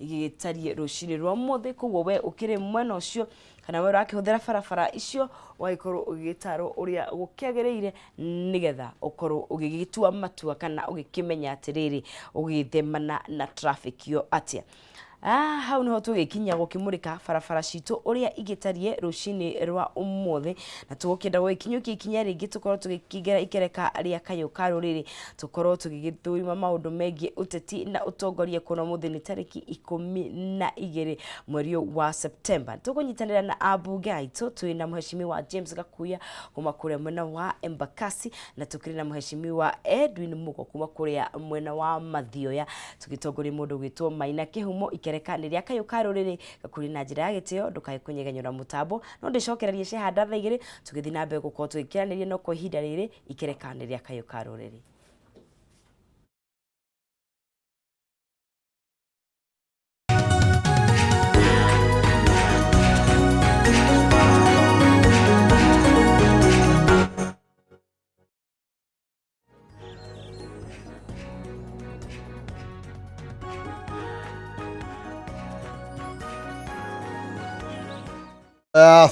Gĩgĩtariĩ rũcinĩ rwa ũmũthĩ. Koguo we ũkĩrĩ mwena ũcio kana we ũrakĩhũthĩra barabara icio, ũgagĩkorwo ũgĩgĩtarwo ũrĩa gũkĩagĩrĩire nĩgetha ũkorwo ũgĩgĩtua matua kana ũgĩkĩmenya atĩrĩrĩ, ũgĩthemana na traffic ĩyo atĩa. Hau niho tũgĩkinya gũkĩmũrĩka barabara citũ ũrĩa igĩtariĩ rũcinĩ rwa ũmũthĩ, na tũgũkĩenda gũgĩkinyũkia ikinya rĩngĩ tũkorwo tũgĩkĩingĩra ikereka rĩa kayũ ka rũrĩrĩ, tũkorwo tũgĩgĩthũrima maũndũ megiĩ ũteti na ũtongoria kuona ũmũthĩ nĩ tarĩki 12 mweri ũyũ wa Septemba. Tũkũnyitanĩra na ambunge aitũ, twĩ na Mheshimiwa James Gakuya kuma kũrĩa mwena wa Embakasi, na tũkĩrĩ na Mheshimiwa Edwin Mugo kuma kũrĩa mwena wa Mathioya, tũgĩtongoria mũndũ ũgwĩtwo Maina Kĩhumo. Ikereka nĩ rĩa kayũ ka rũrĩrĩ gakũrĩ na njĩra ya gĩtĩo, ndũkae kũnyegenyũra mũtambo, no ndĩcokererie cehanda thaa 2 tũgĩthiĩ na mbere gũkorwo tũgĩkĩranĩria, no kwa ihinda rĩrĩ ikereka nĩ rĩa kayũ ka rũrĩrĩ.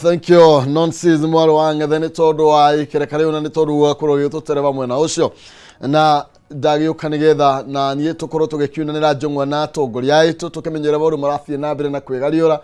Thank you nonsense mwarĩ wa ng'ethe nĩ tondũ wa ikereka rĩu na nĩ tondũ wa kũrwo gĩtũtereba mwena ũcio na ndagĩũka nĩgetha na niĩ tũkorwo tũgĩkiunanĩra njũng'wa na atongoria aitũ, tũkĩmenye ũrĩa maũndũ marathiĩ na mbere na kwĩgariũra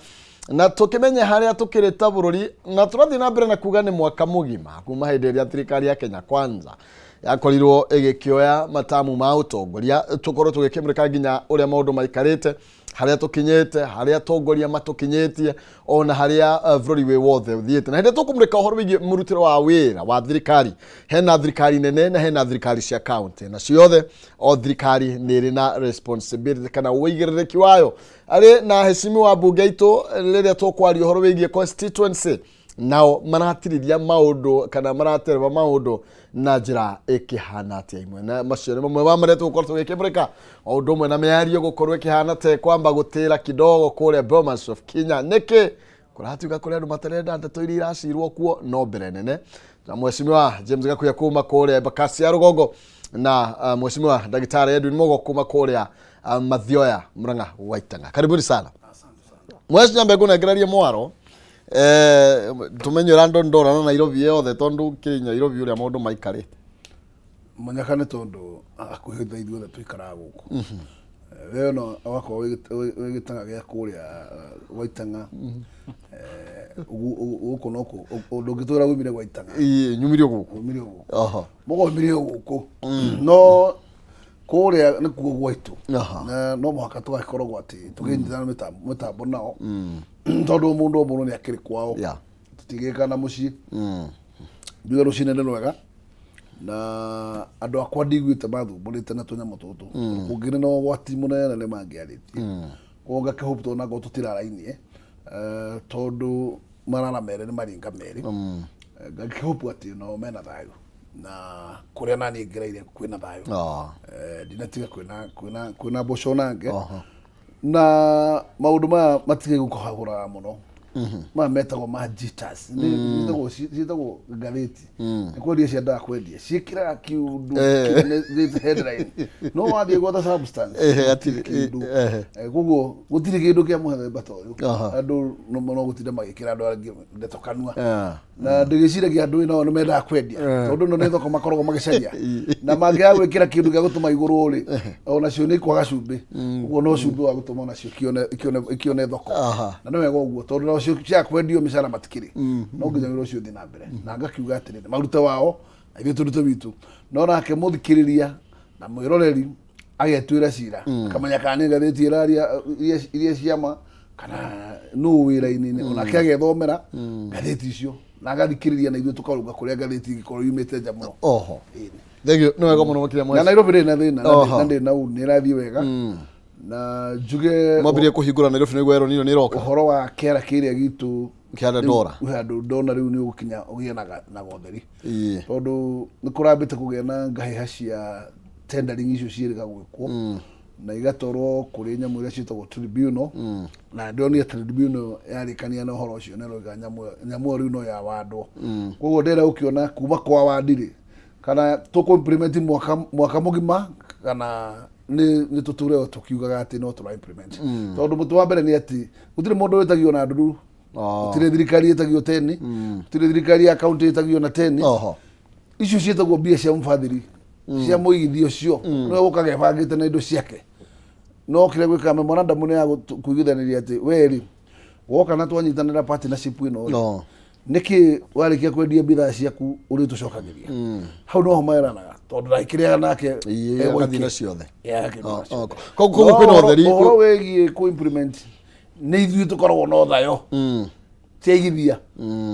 na tũkĩmenye harĩa tũkĩrĩ ta bũrũri, na tũrathiĩ na mbere na kuga nĩ mwaka mũgima kuma hĩndĩ ĩrĩa thirikari ya Kenya Kwanza yakorirwo ĩgĩkĩoya matamu ma ũtongoria, tũkorwo tũgĩkĩmũrĩka nginya ũrĩa maũndũ maikarĩte, harĩa tũkinyĩte, harĩa atongoria matũkinyĩtie, ona harĩa bũrũri wĩ wothe ũthiĩte. Na hĩndĩ tũkũmũrĩka ũhoro wĩgiĩ mũrutĩre wa wĩra wa thirikari, hena thirikari nene na hena thirikari cia kaunti, na ciothe o thirikari nĩ ĩrĩ na responsibility kana ũigĩrĩrĩki wayo. Arĩ na heshimiwa mbunge aitũ rĩrĩa tũkwaria ũhoro wĩgiĩ constituency, nao maratirithia maũndũ kana maratereba maũndũ na njĩra ĩkĩhana atĩa. Imwe na macio nĩ mamwe ma marĩa tũgũkorwo tũgĩkĩmũrĩka, o ũndũ ũmwe na mĩario gũkorwo ĩkĩhana ta ĩkwamba gũtĩra kidogo kũrĩa Bomas of Kenya. Nĩkĩ kũratuĩka kũrĩ andũ matarenda ndeto iria iracirwo kuo? No mbere nene na Mheshimiwa James Gakuya kuma kũrĩa Embakasi ya rũgongo na Mheshimiwa Ndagĩtarĩ Edwin Mugo kuma kũrĩa Mathioya, Murang'a wa Itang'a. Karibuni sana. Mweci nyambe ngũnengererie mwaro, tumenye ũrĩa andũ ndora na Nairobi yothe, tondũ kĩrĩ Nairobi ũrĩa maũndũ maikarĩte. Mũnyaka nĩ tondũ hakuhĩ tha ithuothe tũikaraga gũkũ. We no wakorwo wĩ gĩtanga gĩa kũrĩa gwa Itang'a. Gũkũ no ndũngĩtwĩra umire gwa Itang'a. Ĩĩ, nyumire o gũkũ. Umire o gũkũ. Mũgaumire o gũkũ. No kũrĩa nĩkuo gwaitũ. Na no mũhaka tũgagĩkoragwo atĩ tũkĩnyitana mĩtambo nao, tondũ mũndũ o mũndũ nĩ akĩrĩ kwao. Tũtigĩka na mũciĩ. Njuge rũcinĩ nĩ rwega na andũ akwa ndiguĩte mathumbũrĩte na tũnyamũ tũtũ. Kũngĩrĩ na ũgwati mũnene nĩ mangĩarĩtie. Koguo ngakĩhope tondũ nakorwo tũtirarainie, tondũ marara merĩ nĩ maringa merĩ. Ngakĩhope atĩ nao mena thayũ na kũrĩa naniĩ ngereire kwĩna thayũ. Ndinatiga kwĩna mboco nange. Na maũndũ maya matige gũkũhagũraga mũno. Maya metagwo ma jitters. Ciĩtagwo ngathĩti. Nĩ kwendia ciendaga kwendia. Ciĩkĩraga kĩũndũ kĩnene thĩ headline. No wathiĩ gwetha substance, hatirĩ, gũtirĩ kĩndũ. Koguo gũtirĩ kĩndũ kĩa mũthemba ta ũyũ. Andũ no gũtinda magĩkĩra andũ angĩ ndeto kanua. Na ndĩgĩciragia andũ nao nĩ mendaga kwendia, tondũ ĩno nĩ thoko makoragwo magĩcaria, na mangĩaga gwĩkĩra kĩndũ gĩa gũtũma igũrũ rĩ, onacio nĩ ikwaga cumbĩ. Ũguo no cumbĩ wa gũtũma onacio ikĩone thoko. Na nĩ wega ũguo, tondũ nacio cia kwendio mĩcara matikĩrĩ, no nginya wĩra ũcio ũthiĩ na mbere. Na ngakiuga atĩrĩrĩ, marute wao na ithuĩ tũrute witũ, no nake mũthikĩrĩria na mwĩroreri agetuĩra cira, akamenya kana nĩ ngathĩti ĩraria iria ciama kana nũ wĩra-inĩ, onake agethomera ngathĩti icio na agathikĩrĩria, na ithuĩ tũkarũnga kũrĩa ngathĩti ĩngĩkorwo yumĩte nja mũno. Ĩni. Thank you. Nĩ wega mũno makĩria na mweci. Nairobi ndĩrĩ na thĩna na ndĩrĩ na ũru, nĩ ĩrathiĩ wega na njuge Mwambirie kũhingũra Nairobi nĩguo Eroni nĩ ĩroka. Ũhoro wa kĩara kĩrĩa gitũ Kĩa Ndora. Rĩu handũ ndona rĩu nĩ ũgũkinya ũgĩe na gotheri, tondũ nĩ kũrambĩte kũgĩa na ngahĩha cia tendering icio ciĩrĩga gwĩkwo na igatwarwo kũrĩ nyamũ iria ciĩtagwo tribunal, na ndĩronire tribunal yarĩkania na ũhoro ũcio na ĩroiga nyamũ ĩyo rĩu no yawandwo. Koguo ndĩrenda gũkĩona kuma kwa wandi rĩ, kana tũkũ implement mwaka mũgima kana Nĩ tũtũre o tũkiugaga atĩ no tũra implement, tondũ mũtĩ wa mbere nĩ atĩ gũtirĩ mũndũ wĩtagio na ndururu. Gũtirĩ thirikari ĩtagio teni, gũtirĩ thirikari ya kaunti ĩtagio na teni. Icio ciĩtagwo mbia cia mũbathiri, cia mũigithia ũcio nĩwe ũkaga ebangĩte na indo ciake. No kĩrĩa gwĩkaga memorandum nĩ ya kũiguithanĩria atĩ we rĩ woka na twanyitanĩra partnership ĩno rĩ, nĩkĩ warĩkia kwendia bidhaa ciaku ũrĩtũcokagĩria. Hau noho meranaga, tondũ ndakĩrĩaga nake. Ĩĩ, agathiĩ na ciothe. Ciothe. Koguo kwĩna No ũtheri. Ũhoro wĩgiĩ kũ implement nĩ ithuĩ tũkoragwo na ũthayo ciaigithia,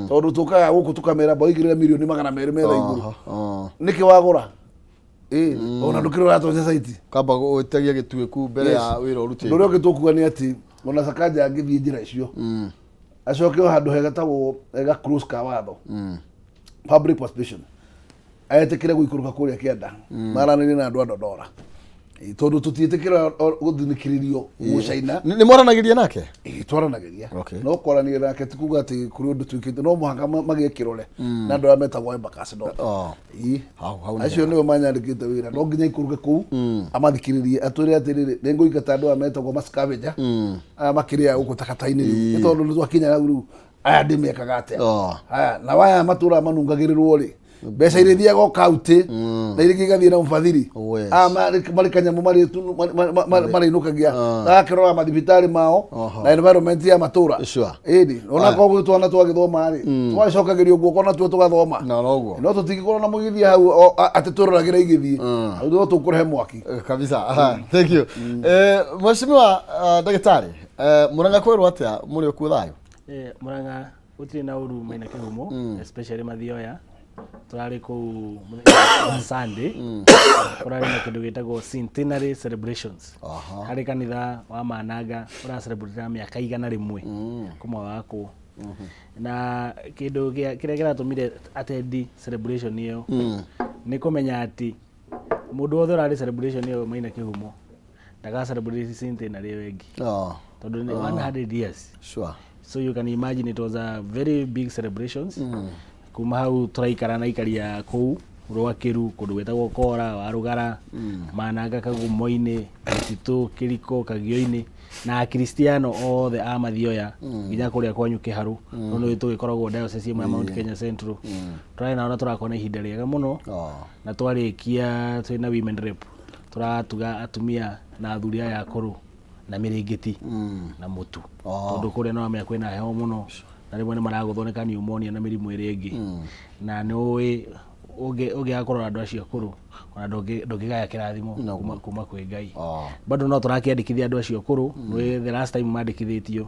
tondũ tũkaga gũkũ tũkamera mbaigĩrĩra mirioni 200 metha igũrũ. Nĩkĩ wagũra? Ĩ ona ndũkĩrĩ ũratonya site. Kamba gwĩtagia gĩtuĩku mbere ya wĩra Ũndũ ũrutĩtwo. Ũrĩa ũngĩ tũkuga nĩ atĩ ona Sakaja angĩthiĩ njĩra icio, acoke o handũ hegetagwo ga close ka watho, public participation, etĩkĩre gũikũrũka kũrĩa kĩanda maranĩrie na andũ a Dodora. Ĩ, tondũ tũtiĩtĩkĩra gũthinĩkĩrĩrio gũcaina. Nĩ mwaranagĩria nake? Ĩ, twaranagĩria. No kwaranĩria nake ti kuga atĩ kũrĩ ũndũ twĩkĩte. No mũhaka magĩe kĩrore na andũ arĩa metagwo Embakasi North. Ĩ. Hau nĩ Acio nĩo manyandĩkĩte wĩra. No nginya ikũrũke kũu amathikĩrĩrie, atwĩre atĩrĩrĩ, nĩ ngũingata andũ aya metagwo mascavenger, aya makĩrĩaga gũkũ takata-inĩ rĩu, nĩ tondũ nĩ twakinya hau rĩu aya ndĩmekaga atĩa? Aya nao aya matũraga manungagĩrĩrwo rĩ, mbeca iria ithiaga o kaunti na iria ingĩ igathiĩ na mũbathiri. Aya marĩ kanyamũ marĩinũkagia agakĩrora mathibitarĩ mao na environment ya matũra. Ĩni ona koguo twana twagĩthoma rĩ, twagĩcokagĩrio guoko natuo tũgathoma. Na noguo. No tũtingĩkorwo na mũigithia hau atĩ twĩroragĩra igĩthiĩ hau, no tũkũrehe mwaki. Kabisa. Aha, thank you. Mheshimiwa ndagĩtarĩ, Murang'a kwĩrwo atĩa, mũrĩ okuo thayũ? Murang'a gũtirĩ na ũru, maina kĩhumo, especially Mathioya. Tũrarĩ kũu mũthenya wa Sunday, kũrarĩ na kĩndũ gĩtagwo centenary celebrations harĩ kanitha wa Mananga ũra celebrate mĩaka 100 kuma wakwo. Na kĩndũ kĩrĩa kĩratũmire attend celebration ĩyo nĩ kũmenya atĩ mũndũ wothe ũrarĩ celebration ĩyo, maina kĩhumo, ndaga celebrate centenary ĩyo ĩngĩ, tondũ nĩ 100 years. So you can imagine it was a very big celebrations. Kuma hau tũraikara na ikaria kũu Rwakĩru, kũndũ gwĩtagwo Kora wa Rũgara, Mananga, Kagumo-inĩ, Mĩtitũ, Kĩriko, Kagio-inĩ, na Akristiano othe a Mathioya nginya kũrĩa kwanyu Kĩharu, no nĩ tũgĩkoragwo diocese ĩmwe ya Mount Kenya Central. Tũrarĩ nao na tũrakorwo na ihinda rĩega mũno. Na twarĩkia twĩna women rep, tũratuga atumia na athuri aya akũrũ na mĩrĩngĩti na mũtu, tondũ kũrĩa no amenya kwĩna heho mũno na rĩmwe nĩ maragũthwo nĩ pneumonia na mĩrimũ ĩrĩa ĩngĩ. Na nĩ ũĩ ũngĩaga kũrora andũ acio akũrũ, ona ndũngĩgaya kĩrathimo kuma kwĩ Ngai. Bado no tũrakĩandĩkithia andũ acio akũrũ. Nĩ the last time mandĩkithĩtio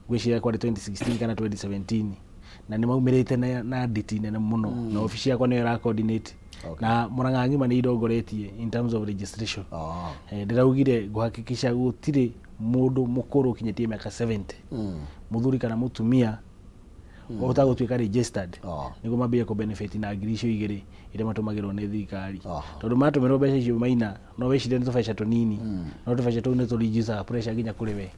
ngwĩciria kwarĩ 2016 kana 2017, na nĩ maumĩrĩte na nditi nene mũno, na obici yakwa nĩyo ĩra coordinate na Murang'a ng'ima nĩ irongoretie in terms of registration. Ndĩraugire ngũhakikisha gũtirĩ mũndũ mũkũrũ ũkinyĩtie mĩaka 70, mũthuri kana mũtumia, ũhota gũtuĩka registered, nĩguo mambie kũ benefit na ngiri icio igĩrĩ iria matũmagĩrwo nĩ thirikari. Tondũ matũmĩrwo mbeca icio, maina, no wĩcirie nĩ tũbeca tũnini, no tũbeca tũu nĩ tũreducaga pressure nginya kũrĩ we.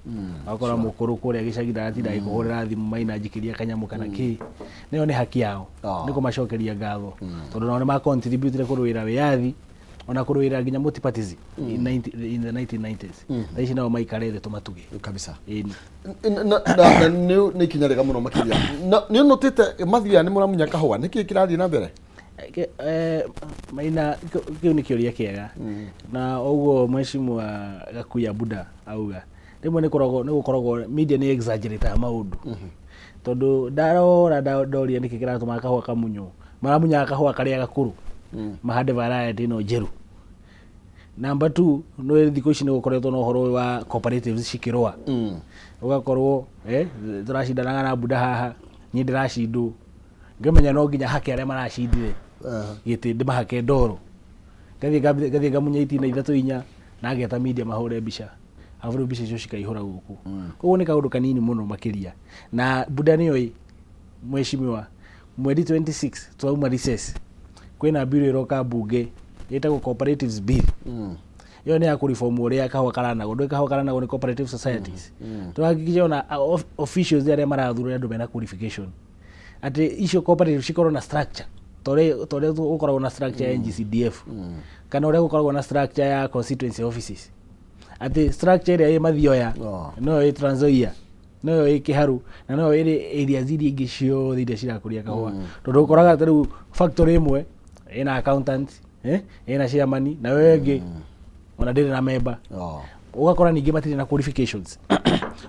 Ũgakora mũkũrũ kũrĩa gĩcagi ndaratinda agĩkũhũrĩra thimũ, maina njikĩria kanyamũ kana kĩ. Nĩyo nĩ haki yao, nĩ kũmacokeria ngatho, tondũ nao nĩ ma contribute kũrũĩra wĩyathi ona kũrũĩra nginya multipartyism in the 1990s. Thaa ici nao maikare thĩ tũmatuge. Kabisa. Ĩni. Na nĩ ikinya rĩega mũno makĩria. Na nĩ ũnotĩte Mathioya nĩ mũramunya kahũa, nĩkĩ kĩrathiĩ na mbere? Maina, kĩu nĩ kĩũria kĩega. Na ũguo mheshimiwa Gakuya Buda auga, rĩmwe nĩ gũkoragwo media nĩ exaggerate maũndũ, tondũ ndarora ndoria nĩkĩ kĩratũma kahũa kamunywo. Maramunyaga kahũa karĩa gakũrũ mahande variety ĩno njerũ. Number two, nĩ thikũ ici nĩ gũkoretwo na ũhoro ũyũ wa cooperatives cikĩrũa, ũgakorwo tũracindanaga na Buda haha, niĩ ndĩracindwo, ngĩmenya no nginya hake arĩa maracindire gĩtĩ ndĩmahake ndoro. Ngathiĩ ngamunya itina ithatũ inya na ngeta media mahũre mbica, arabu rĩu mbica icio cikaihũra gũkũ. Koguo nĩ kaũndũ kanini mũno makĩria. Na Buda nĩoĩ, mheshimiwa, mweri 26 twauma recess, kwĩna bill ĩroka mbunge ĩtagwo Cooperatives Bill. Ĩyo nĩ ya kũreform ũrĩa kahũa karanagwo. Ndũĩ kahũa karanagwo nĩ cooperative societies. Tũrahakikisha ona officials arĩa marathurwo nĩ andũ mena qualification, atĩ icio cooperative cikorwo na structure. Ta ũrĩa gũkoragwo na structure ya NGCDF kana ũrĩa gũkoragwo na structure ya constituency offices, atĩ structure ĩrĩa ĩ Mathioya noyo ĩ Trans Nzoia, noyo ĩ Kĩharu na noyo ĩrĩ areas iria ingĩ ciothe iria cirakũria kahũa, tondũ ũkoraga ta rĩu factory ĩmwe ĩna accountant, ĩna chairman, nayo ĩyo ĩngĩ ona ndĩrĩ na member. Ũgakora ningĩ matirĩ na qualifications,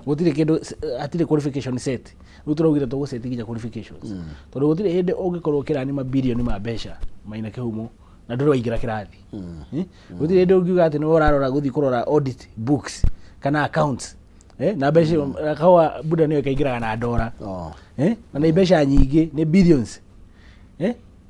gũtirĩ kĩndũ, hatirĩ qualification set. Rĩu tũraugire tũgũceti nginya qualifications, tondũ gũtirĩ hĩndĩ ũngĩkorwo ũkĩrani mabirioni ma mbeca Maina Kĩhumo na ndũrĩ waingĩra kĩrathi. Gũtirĩ hĩndĩ ũngiuga atĩ nĩwe ũrarora gũthiĩ kũrora audit books kana accounts, na mbeca icio, kahũa buda nĩyo ĩkaingĩraga na ndora. Na nĩ mbeca nyingĩ, nĩ billions,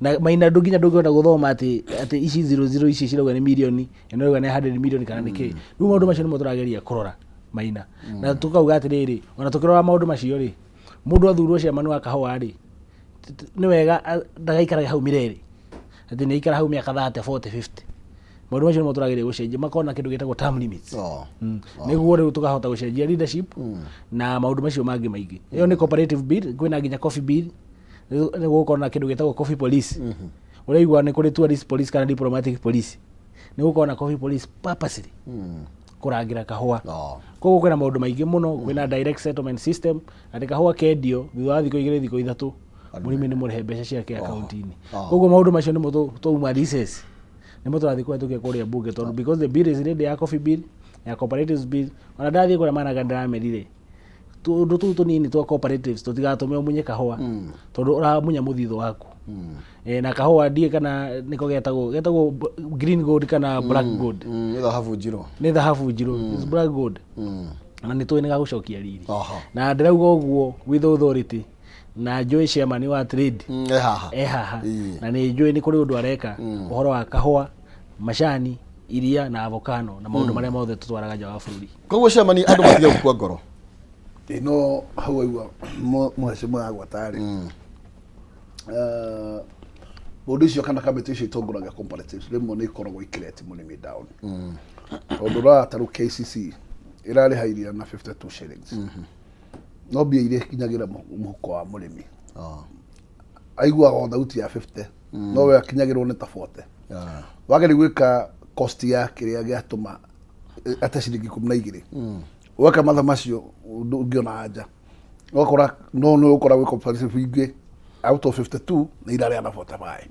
Na Maina ndũ nginya ndũngĩhota gũthoma atĩ ici zero zero ici cirauga nĩ mirioni, ĩno ĩrauga nĩ 100 million kana nĩ kĩ. Rĩu maũndũ macio nĩmo tũrageria kũrora, Maina, na tũkauga atĩrĩrĩ, ona tũkĩrora maũndũ macio rĩ, mũndũ athurwo chairman wa kahũa rĩ, nĩ wega ndagaikarage hau mirere, atĩ nĩ aikara hau mĩaka 30, 40, 50. Maũndũ macio nĩmo tũrageria gũcenjia, makorwo na kĩndũ gĩtagwo term limits. Nĩguo rĩu tũkahota gũcenjia leadership na maũndũ macio mangĩ maingĩ. Ĩyo nĩ cooperative bill. Kwĩna nginya coffee bill. Nĩ gũkorwo na kĩndũ gĩtagwo coffee police. Ũraigua nĩ kũrĩ tourist police kana diplomatic police, nĩ gũkorwo na coffee police purposely kũrangĩra kahũa. Koguo kwĩna maũndũ maingĩ mũno. Kwĩna direct settlement system, atĩ kahũa kendio, thutha wa thikũ 2, thikũ 3, mũrĩmi nĩ mũrĩhe mbeca ciake akaunti-inĩ. Koguo maũndũ macio nĩmo twauma recess, nĩmo tũrathiĩ kũhetũkia kũrĩa bunge, tondũ because the bill is ready, ya coffee bill, ya cooperatives bill. Ona ndathiĩ kũrĩa managa ndĩramerire tũndũ tũu tũnini twa cooperatives tũtigatũme ũmunye kahũa, tondũ ũramunya mũthithũ waku. Na kahũa ndiĩ kana nĩko getagwo green gold kana black gold. Nĩ thahabu njirũ. Nĩ thahabu njirũ. It's black gold na nĩ tũĩ nĩ gagũcokia riri. Na ndĩrauga ũguo with authority, na njũĩ chairman wa trade E haha. E haha. Na nĩ njũĩ nĩ kũrĩ ũndũ areka ũhoro wa kahũa, macani, iria na avocado na maũndũ marĩa mothe tũtwaraga nja wa bũrũri. Koguo chairman, andũ matige gũkua ngoro. Ĩ no hau waigua mũhecimo yagwata rĩ, mũndũ icio kana kamĩtĩ icio itongoragia cooperatives rĩmwe nĩ ikoragwo ikĩreti mũrĩmi down, tondũ ũrora ta rĩu KCC ĩrarĩha iria na 52 shillings, no mbia iria ikinyagĩra mũhuko wa mũrĩmi, aiguaga o thauti ya 50, no we akinyagĩrwo nĩ ta 40. Wageri gwĩka cost ya kĩrĩa gĩatũma ate ciringi 12, weka matha macio ũngĩona anja ũgakora no nĩ ũkora gwĩ cooperative ingĩ out of 52 nĩ irarĩa na 45.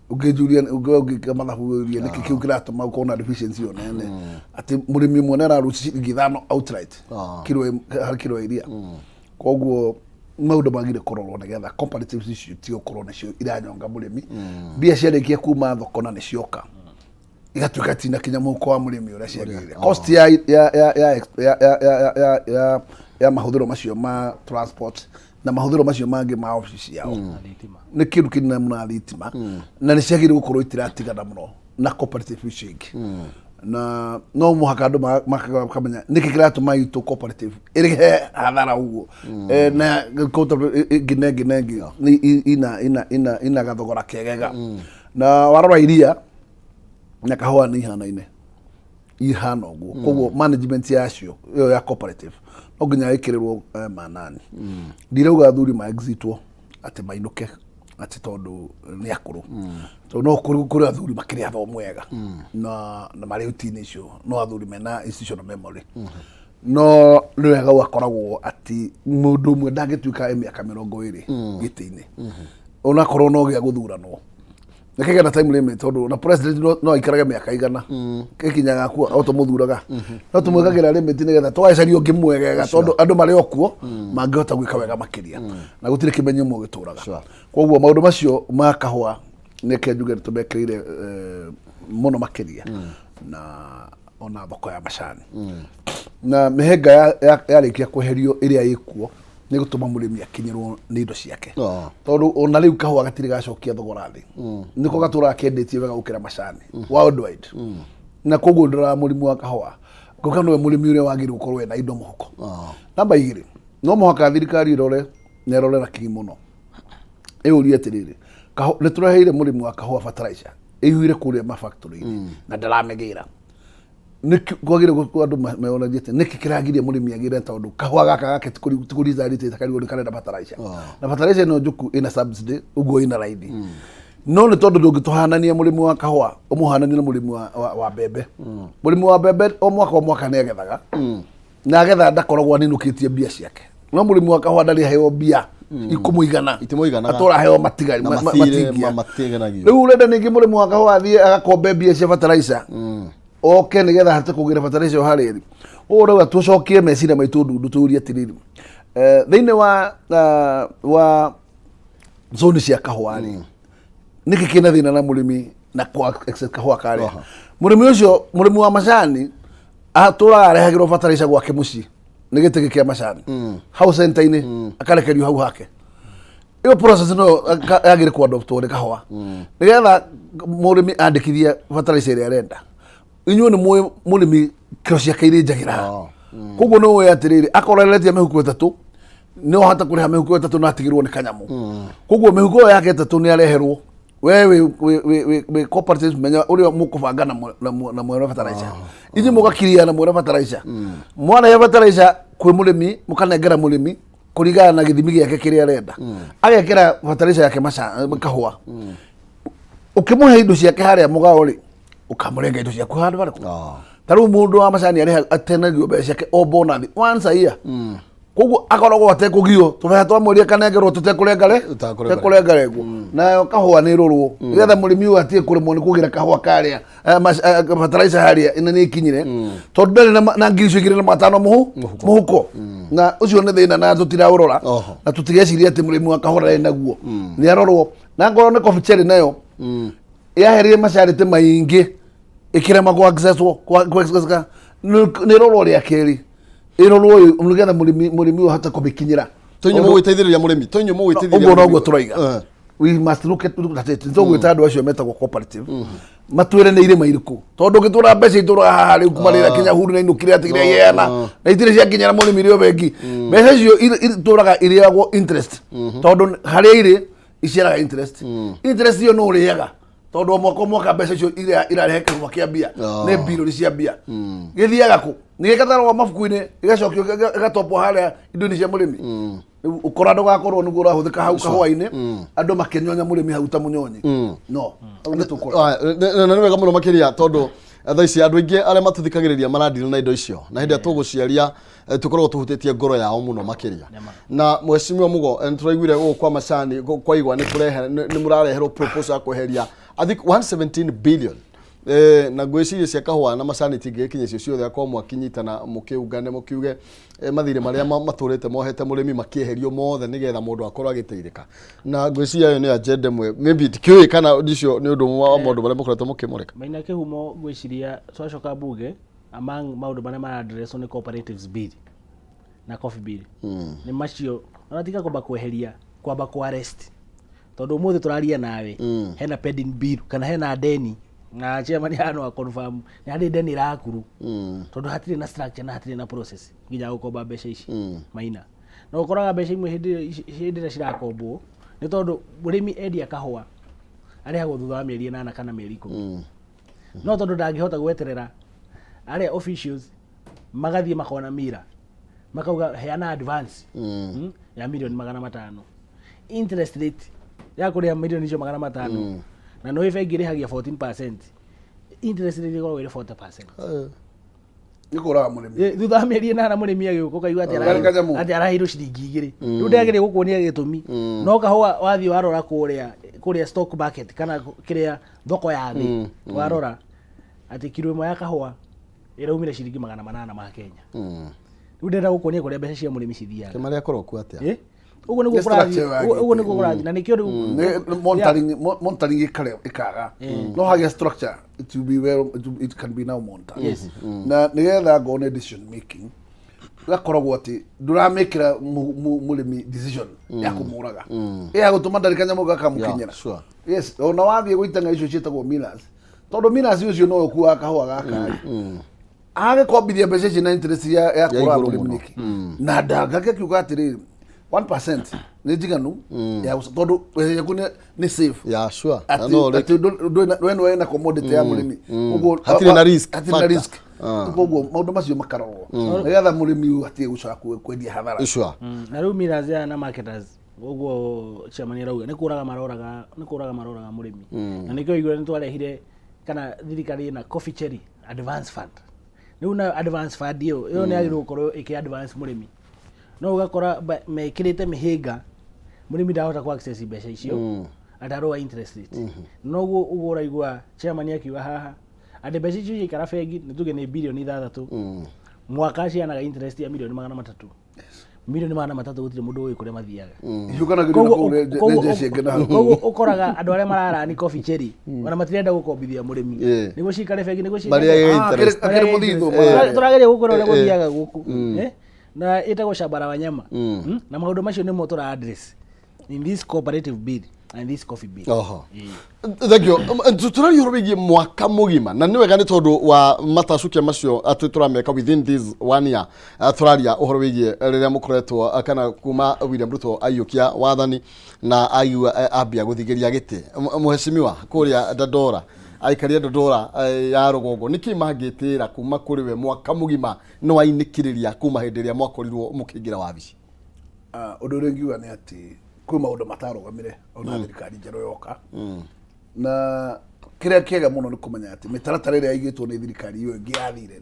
Ũngĩnjuria, ũngĩka mathabu ũrie nĩkĩ kĩu kĩratũma ũkorwo na deficiency ĩyo nene, atĩ mũrĩmi ũmwe nĩ araruta ciringi 5 outright kiro harĩ kiro ya iria. Koguo maũndũ magire kũrorwo nĩgetha cooperatives icio itige gũkorwo nĩcio iranyonga mũrĩmi. Mbia ciarĩkia kuma thoko na nĩcioka, igatuĩka tina kinya mũhuko wa mũrĩmi ũrĩa ciagĩrĩire. Cost ya mahũthĩro macio ma transport na mahũthĩro macio mangĩ ma obici ciao na thitima nĩ kĩndũ kĩnene mũno na thitima, na nĩ ciagĩrĩire gũkorwo itiratigana mũno na cooperative icio ingĩ, na no mũhaka andũ makamenya nĩkĩ kĩratũma itũ cooperative ĩrĩhe hathara ũguo. Na cooperative ĩngĩ na ĩngĩ na ĩngĩ nĩ ina gathogora kegega. Na warora iria na kahũa nĩ ihanaine, ihana ũguo. Koguo management yacio ĩyo ya cooperative no nginya ĩkĩrĩrwo manani. Ndirauga athuri ma exitwo atĩ mainũke atĩ tondũ nĩ akũrũ, tondũ no kũrĩ athuri makĩrĩ athomu wega na marĩ uti-inĩ icio, no athuri mena institutional memory. No nĩ wega gũgakoragwo atĩ mũndũ ũmwe ndangĩtuĩka e mĩaka 20 gĩtĩ-inĩ, onakorwo no gĩa gũthuranwo nĩkĩgĩa na time limit, tondũ na president no aikarage mĩaka 100 gĩkinyaga akua o tũmũthuraga, no tũmwĩkagĩra limit nĩgetha tũgacaria ũngĩ mwegega, tondũ andũ marĩ o kuo mangĩhota gwĩka wega makĩria, na gũtirĩ kĩmenyo ũmwe gĩtũraga. Koguo maũndũ macio ma kahũa nĩke njuge nĩtũmekĩrĩire mũno makĩria, na ona thoko ya macani na mĩhĩnga yarĩkia kweherio ĩrĩa ĩkuo, nĩ gũtũma mũrĩmi akinyĩrwo nĩ indo ciake. Tondũ ona rĩu kahũa gatirĩ gacokia thogora thĩ, nĩko gatũraga kendĩtie wega gũkĩra macani worldwide. Na koguo ndoraga mũrĩmi wa kahũa ngoka nĩwe mũrĩmi ũrĩa wagĩrĩirwo gũkorwo ena indo mũhuko. Namba 2, no mũhaka thirikari ĩrore na ĩrore na kinyi mũno, ĩũrie atĩrĩrĩ, nĩ tũreheire mũrĩmi wa kahũa fertilizer ĩiyũire kũrĩa ma factory-inĩ na ndaramĩgĩra. Nĩkĩ kwagĩrĩire andũ meyonagie atĩ nĩkĩ kĩragiria mũrĩmi agĩre, tondũ kahũa gaka gake tikũrizarĩte karigwo nĩ karenda fertilizer, na fertilizer ĩno njũku ĩna subsidy ũguo ĩna raithi. No nĩ tondũ ndũngĩtũhanania mũrĩmi wa kahũa ũmũhananie na mũrĩmi wa mbembe. Mũrĩmi wa mbembe o mwaka o mwaka nĩ agethaga, na agetha ndakoragwo aninũkĩtie mbia ciake, no mũrĩmi wa kahũa ndarĩ aheo mbia ikũmũigana. Itimũiganaga. Atũra aheo matigari Na mathirĩ matingia. matiganagio. Rĩu ũrenda ningĩ mũrĩmi wa kahũa athiĩ agakombe mbia cia fertilizer oke nĩgetha ahote kũgĩra fertilizer o harĩa ĩrĩ. Ũguo ũrauga tũcokie meciria maitũ ndundu, tũrie atĩrĩrĩ, thĩinĩ wa zoni cia kahũa rĩ, nĩkĩ kĩna thĩna na mũrĩmi na kwa access kahũa karĩa? Mũrĩmi ũcio, mũrĩmi wa macani atũraga arehagĩrwo fertilizer gwake mũciĩ nĩ gĩtĩ kĩa macani hau center-inĩ, akarekerio hau hake. Ĩyo process no yagĩrĩ kwadoptwo nĩ kahũa, nĩgetha mũrĩmi andĩkithia fertilizer ĩrĩa arenda. Inyuĩ nĩ mũĩ mũrĩmi kĩro ciake irĩ njagĩra. Koguo nĩ ũĩ atĩrĩrĩ, akorwo aretia mĩhuko 3, no ahote kũrĩha mĩhuko 3 na atigĩrwo nĩ kanyamũ. Koguo mĩhuko ĩyo yake 3 nĩ areherwo. We wĩ cooperative, menya ũrĩa mũkũbanga na mwene fertilizer. Inyuĩ mũgakiria na mwene fertilizer, mwarehe fertilizer kwĩ mũrĩmi, mũkanengera mũrĩmi kũringana na gĩthimi gĩake kĩrĩa arenda, agekĩra fertilizer yake kahũa. Ũkĩmũhe indo ciake harĩa mũgao rĩ, ũkamũrenga indo ciaku handũ harĩkũ? Ta rĩu mũndũ wa macani arĩha atenagio mbeca ciake o bonus once a year, koguo akoragwo atekũgio tũbeca twa mweri akanengerwo tũtekũrengare. Tũtekũrengarengwo. Tũtekũrengarengwo. Nayo kahũa nĩ ĩrorwo nĩgetha mũrĩmi ũyũ atige kũremwo nĩ kũgĩra kahũa karĩa fertilizer harĩa ĩna nĩ ĩkinyire, tondũ ndarĩ na 2500 mũhuko, na ũcio nĩ thĩna na tũtiraũrora. Na tũtigeciria atĩ mũrĩmi wa kahũa ndarĩ naguo, nĩ arorwo. Na ngorwo nĩ coffee cherry nayo yaherire macarĩtĩ maingĩ ĩkĩrema gũ accesswo kwa access nĩ rorwo rĩa kerĩ ĩrorwo ũyũ nĩgetha mũrĩmi ũyũ ahote kũmĩkinyĩra. Tũinyuĩ mũgwĩteithĩrĩria mũrĩmi, tũinyuĩ mũgwĩteithĩrĩria Ũguo noguo mũrĩmi. tũroiga. We must look at it. Nĩtũgwĩta andũ acio metagwo cooperative matwĩre nĩ irĩma irĩkũ, tondũ ũngĩtwĩra mbeca itũraga haha rĩu kuma rĩrĩa kinya huru na inũkire atigire yeana na itirĩ ciakinyĩra mũrĩmi rĩo bengi, mbeca icio itũraga irĩagwo interest, tondũ harĩa irĩ iciaraga interest. Interest iyo no ũrĩaga, tondũ o mwaka o mwaka mbeca icio iria irarehe kĩhumo kĩa mbia nĩ mbirũri cia mbia. Gĩthiaga kũ? Nĩ gĩgatarwo mabuku-inĩ, gĩgacokio, gĩgatopwo harĩa indo-inĩ cia mũrĩmi. Rĩu ũkora ndũgakorwo nĩguo ũrahũthĩka hau kahũa-inĩ, andũ makĩnyonya mũrĩmi hau ta mũnyonyi. No hau nĩ tũkũra. Na nĩ wega mũno makĩria, tondũ thaa ici andũ aingĩ arĩa matũthikagĩrĩria maradira na indo icio, na hĩndĩ ĩrĩa tũgũciaria tũkoragwo tũhutĩtie ngoro yao mũno makĩria. Na mheshimiwa Mugo, nĩ tũraiguire gũkũ kwa macani kwa igwa nĩ kũrehe nĩ mũrareherwo proposal ya kweheria I think 117 billion, na ngwĩciria cia kahũa na macani itingĩgĩkinya icio ciothe, akorwo mwakinyitana mũkĩungane mũkiuge mathirĩ marĩa matũrĩte mohete mũrĩmi makĩeherio mothe nĩgetha mũndũ akorwo agĩteithĩka. Na ngwĩciria ĩyo nĩ agenda ĩmwe, maybe ndikĩũĩ kana icio nĩ ũndũ ũmwe wa maũndũ marĩa mũkoretwo mũkĩmũrĩka. Maina Kĩhumo, ngwĩciria twacoka bunge, among maũndũ marĩa mara-addresswo nĩ cooperatives bill na coffee bill nĩ macio. Ona tiga kwamba kweheria, kwamba ku arrest, tondũ ũmũthĩ tũraria nawe hena pending bill kana hena deni, na chairman haha no confirm nĩ harĩ deni ĩrakuru, tondũ hatirĩ na structure na hatirĩ na process nginya gũkomba mbeca ici. Maina, na ũkoraga mbeca imwe hĩndĩ ĩrĩa cirakombwo, nĩ tondũ mũrĩmi endia kahũa arĩhagwo thutha wa mĩeri 8 kana mĩeri 10, no tondũ ndangĩhota gweterera, arĩa officials magathiĩ makona mira makauga heana advance ya milioni 500, interest rate ya kũrĩha milioni icio 500, na nĩ bengi ĩrĩhagia 14%, interest rate ĩkoragwo ĩrĩ 40%. Nĩ kũraga mũrĩmi. Thutha wa mĩeri 8 mũrĩmi agĩũka ũkaigua atĩ Karĩ kanyamũ. atĩ araheirwo ciringi 2. Rĩu ndagĩrĩ gũkuonia gĩtũmi, no kahũa wathiĩ warora kũrĩa stock market kana kĩrĩa thoko ya thĩ, warora atĩ kiro 1 ya kahũa ĩraumire ciringi 800 ma Kenya. Rĩu ndĩrenda gũkuonia kũrĩa mbeca cia mũrĩmi cithiaga. Kĩmarĩa akorwo kuo atĩa? Ũguo nĩguo Nĩ structure kũrathiĩ. yagĩte. Ũguo nĩguo kũrathiĩ na nĩkĩo rĩu Nĩ monitoring ĩkaga no hagĩa structure, it will be well, it can be now monitored. Na nĩgetha ngone decision making gakoragwo atĩ ndũramĩkĩra mũrĩmi decision ya kũmũraga, ya gũtũma ndarĩ kanyamũ gakamũkinyĩra. Yeah, sure. Yes, ona wathiĩ gũitanga icio ciĩtagwo millers, tondũ millers ũcio no ũkuaga kahũa gaka rĩ, agĩkombithia mbeca ici na interest ya kũraga igũrũ mũrĩmi mũno. nĩkĩ, na ndangake akiuga atĩrĩrĩ, 1% nĩ njiganu ya tondũ mbeca ciaku nĩ safe. Yeah, sure. Na Atĩ no atĩ we nĩwe na commodity ya mũrĩmi, ũguo Hatirĩ na risk hatirĩ na factor. risk. Koguo maũndũ macio makarorwo nĩgetha mũrĩmi ũyũ atige gũcoka kwendia hathara. Sure. Na rĩu millers aya na marketers Ũguo chairman arauga nĩ kũraga maroraga, nĩ kũraga maroraga mũrĩmi. Na nĩkĩo igua nĩ twarehire kana thirikari ĩna coffee cherry advance fund. Rĩu nayo advance fund ĩyo nĩ yagĩrĩirwo gũkorwo ĩkĩ advance mũrĩmi. No ũgakora mekĩrĩte mĩhĩnga, mũrĩmi ndahota kũ access mbeca icio at a lower interest rate. Noguo ũguo ũraigua chairman akiuga haha atĩ mbeca icio ciaikara bengi, nĩ tuge nĩ 6 birioni mwaka, cianaga interest ya 300 mirioni. 300 mirioni gũtirĩ mũndũ ũĩ kũrĩa mathiaga. Icukanagĩrio na kũu nĩ jeshi ĩngĩ na hau. Koguo ũkoraga andũ arĩa mararani coffee cherry ona matirenda gũkombithia mũrĩmi nĩguo cikare bengi, nĩguo Marĩage Ah, interest. akĩrĩ mũthithũ. Tũrageria gũkwĩra ũrĩa gũthiaga gũkũ. Na ĩtagwo shamba la wanyama. Na maũndũ macio nĩmo tũra address in this cooperative bill and this coffee bill. Oho. Thank you. Tũraria ũhoro wĩgiĩ mwaka mũgima na nĩ wega nĩ tondũ wa matacukia macio atĩ tũrameka within this one year. Tũraria ũhoro wĩgiĩ rĩrĩa mũkoretwo kana kuma William Ruto aiyũkia wathani na aigua ambia gũthigĩria gĩtĩ. Mheshimiwa kũrĩa Dandora, aikaria Dandora ya rũgongo, nĩkĩ mangĩtĩra kuma kũrĩ we mwaka mũgima nĩ wainĩkĩrĩria kuma hĩndĩ ĩrĩa mwakorirwo mũkĩingĩra wabici? Ah, ũndũ ũrĩa ingiuga nĩ atĩ kwĩ maũndũ matarũgamire ona thirikari njerũ yoka, na kĩrĩa kĩega mũno nĩ kũmenya atĩ mĩtaratara ĩrĩa yaigĩtwo nĩ thirikari ĩyo ĩngĩ yathire,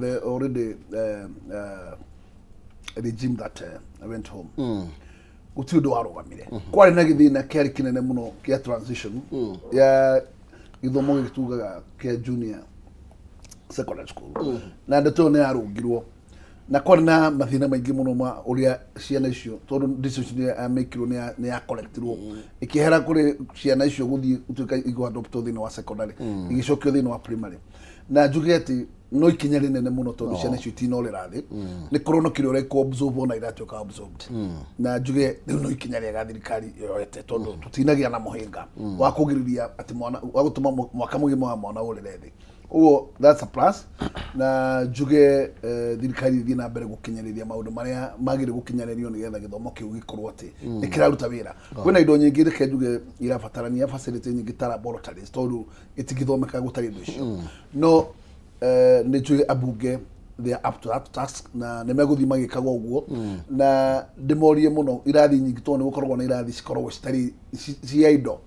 the already regime that went home, gũtirĩ ũndũ warũgamire. Kwarĩ na gĩthĩna kĩarĩ kĩnene mũno kĩa transition ya gĩthomo gĩkĩ tugaga kĩa junior secondary school, na ndeto ĩyo nĩ yarũngirwo, na kwarĩ na mathĩna maingĩ mũno ma ũrĩa ciana icio, tondũ decision ĩrĩa yamĩkirwo nĩ ya correctirwo ĩkĩehera kũrĩ ciana icio gũthiĩ gũtuĩka ikũadoptwo thĩinĩ wa secondary, igĩcokio thĩinĩ wa primary. Na njuge atĩ no ikinya rĩnene mũno, tondũ ciana icio itinorĩra thĩ, nĩ kũronokire ũrĩa ikũ absorb ona iratuĩka absorbed. Na njuge rĩu no ikinya rĩega thirikari yoete, tondũ tũtinagĩa na mũhĩnga wa kũgirĩrĩria atĩ mwana wa gũtũma mwaka mũgima wa mwana ũrĩre thĩ. Ũguo that's a plus. Na njuge thirikari ĩthiĩ na mbere gũkinyanĩria maũndũ marĩa magĩrĩire gũkinyanĩrio nĩgetha gĩthomo kĩu gĩkorwo atĩ nĩ kĩraruta wĩra. Kwĩna indo nyingĩ, reke njuge, irabatarania facility nyingĩ ta laboratories, tondũ itingĩthomeka gũtarĩ indo icio. No nĩ njũĩ ambunge they are up to that task na nĩ megũthiĩ magĩkaga ũguo. Na ndĩmorie mũno irathi nyingĩ, tondũ nĩ gũkoragwo na irathi cikoragwo citarĩ cia indo,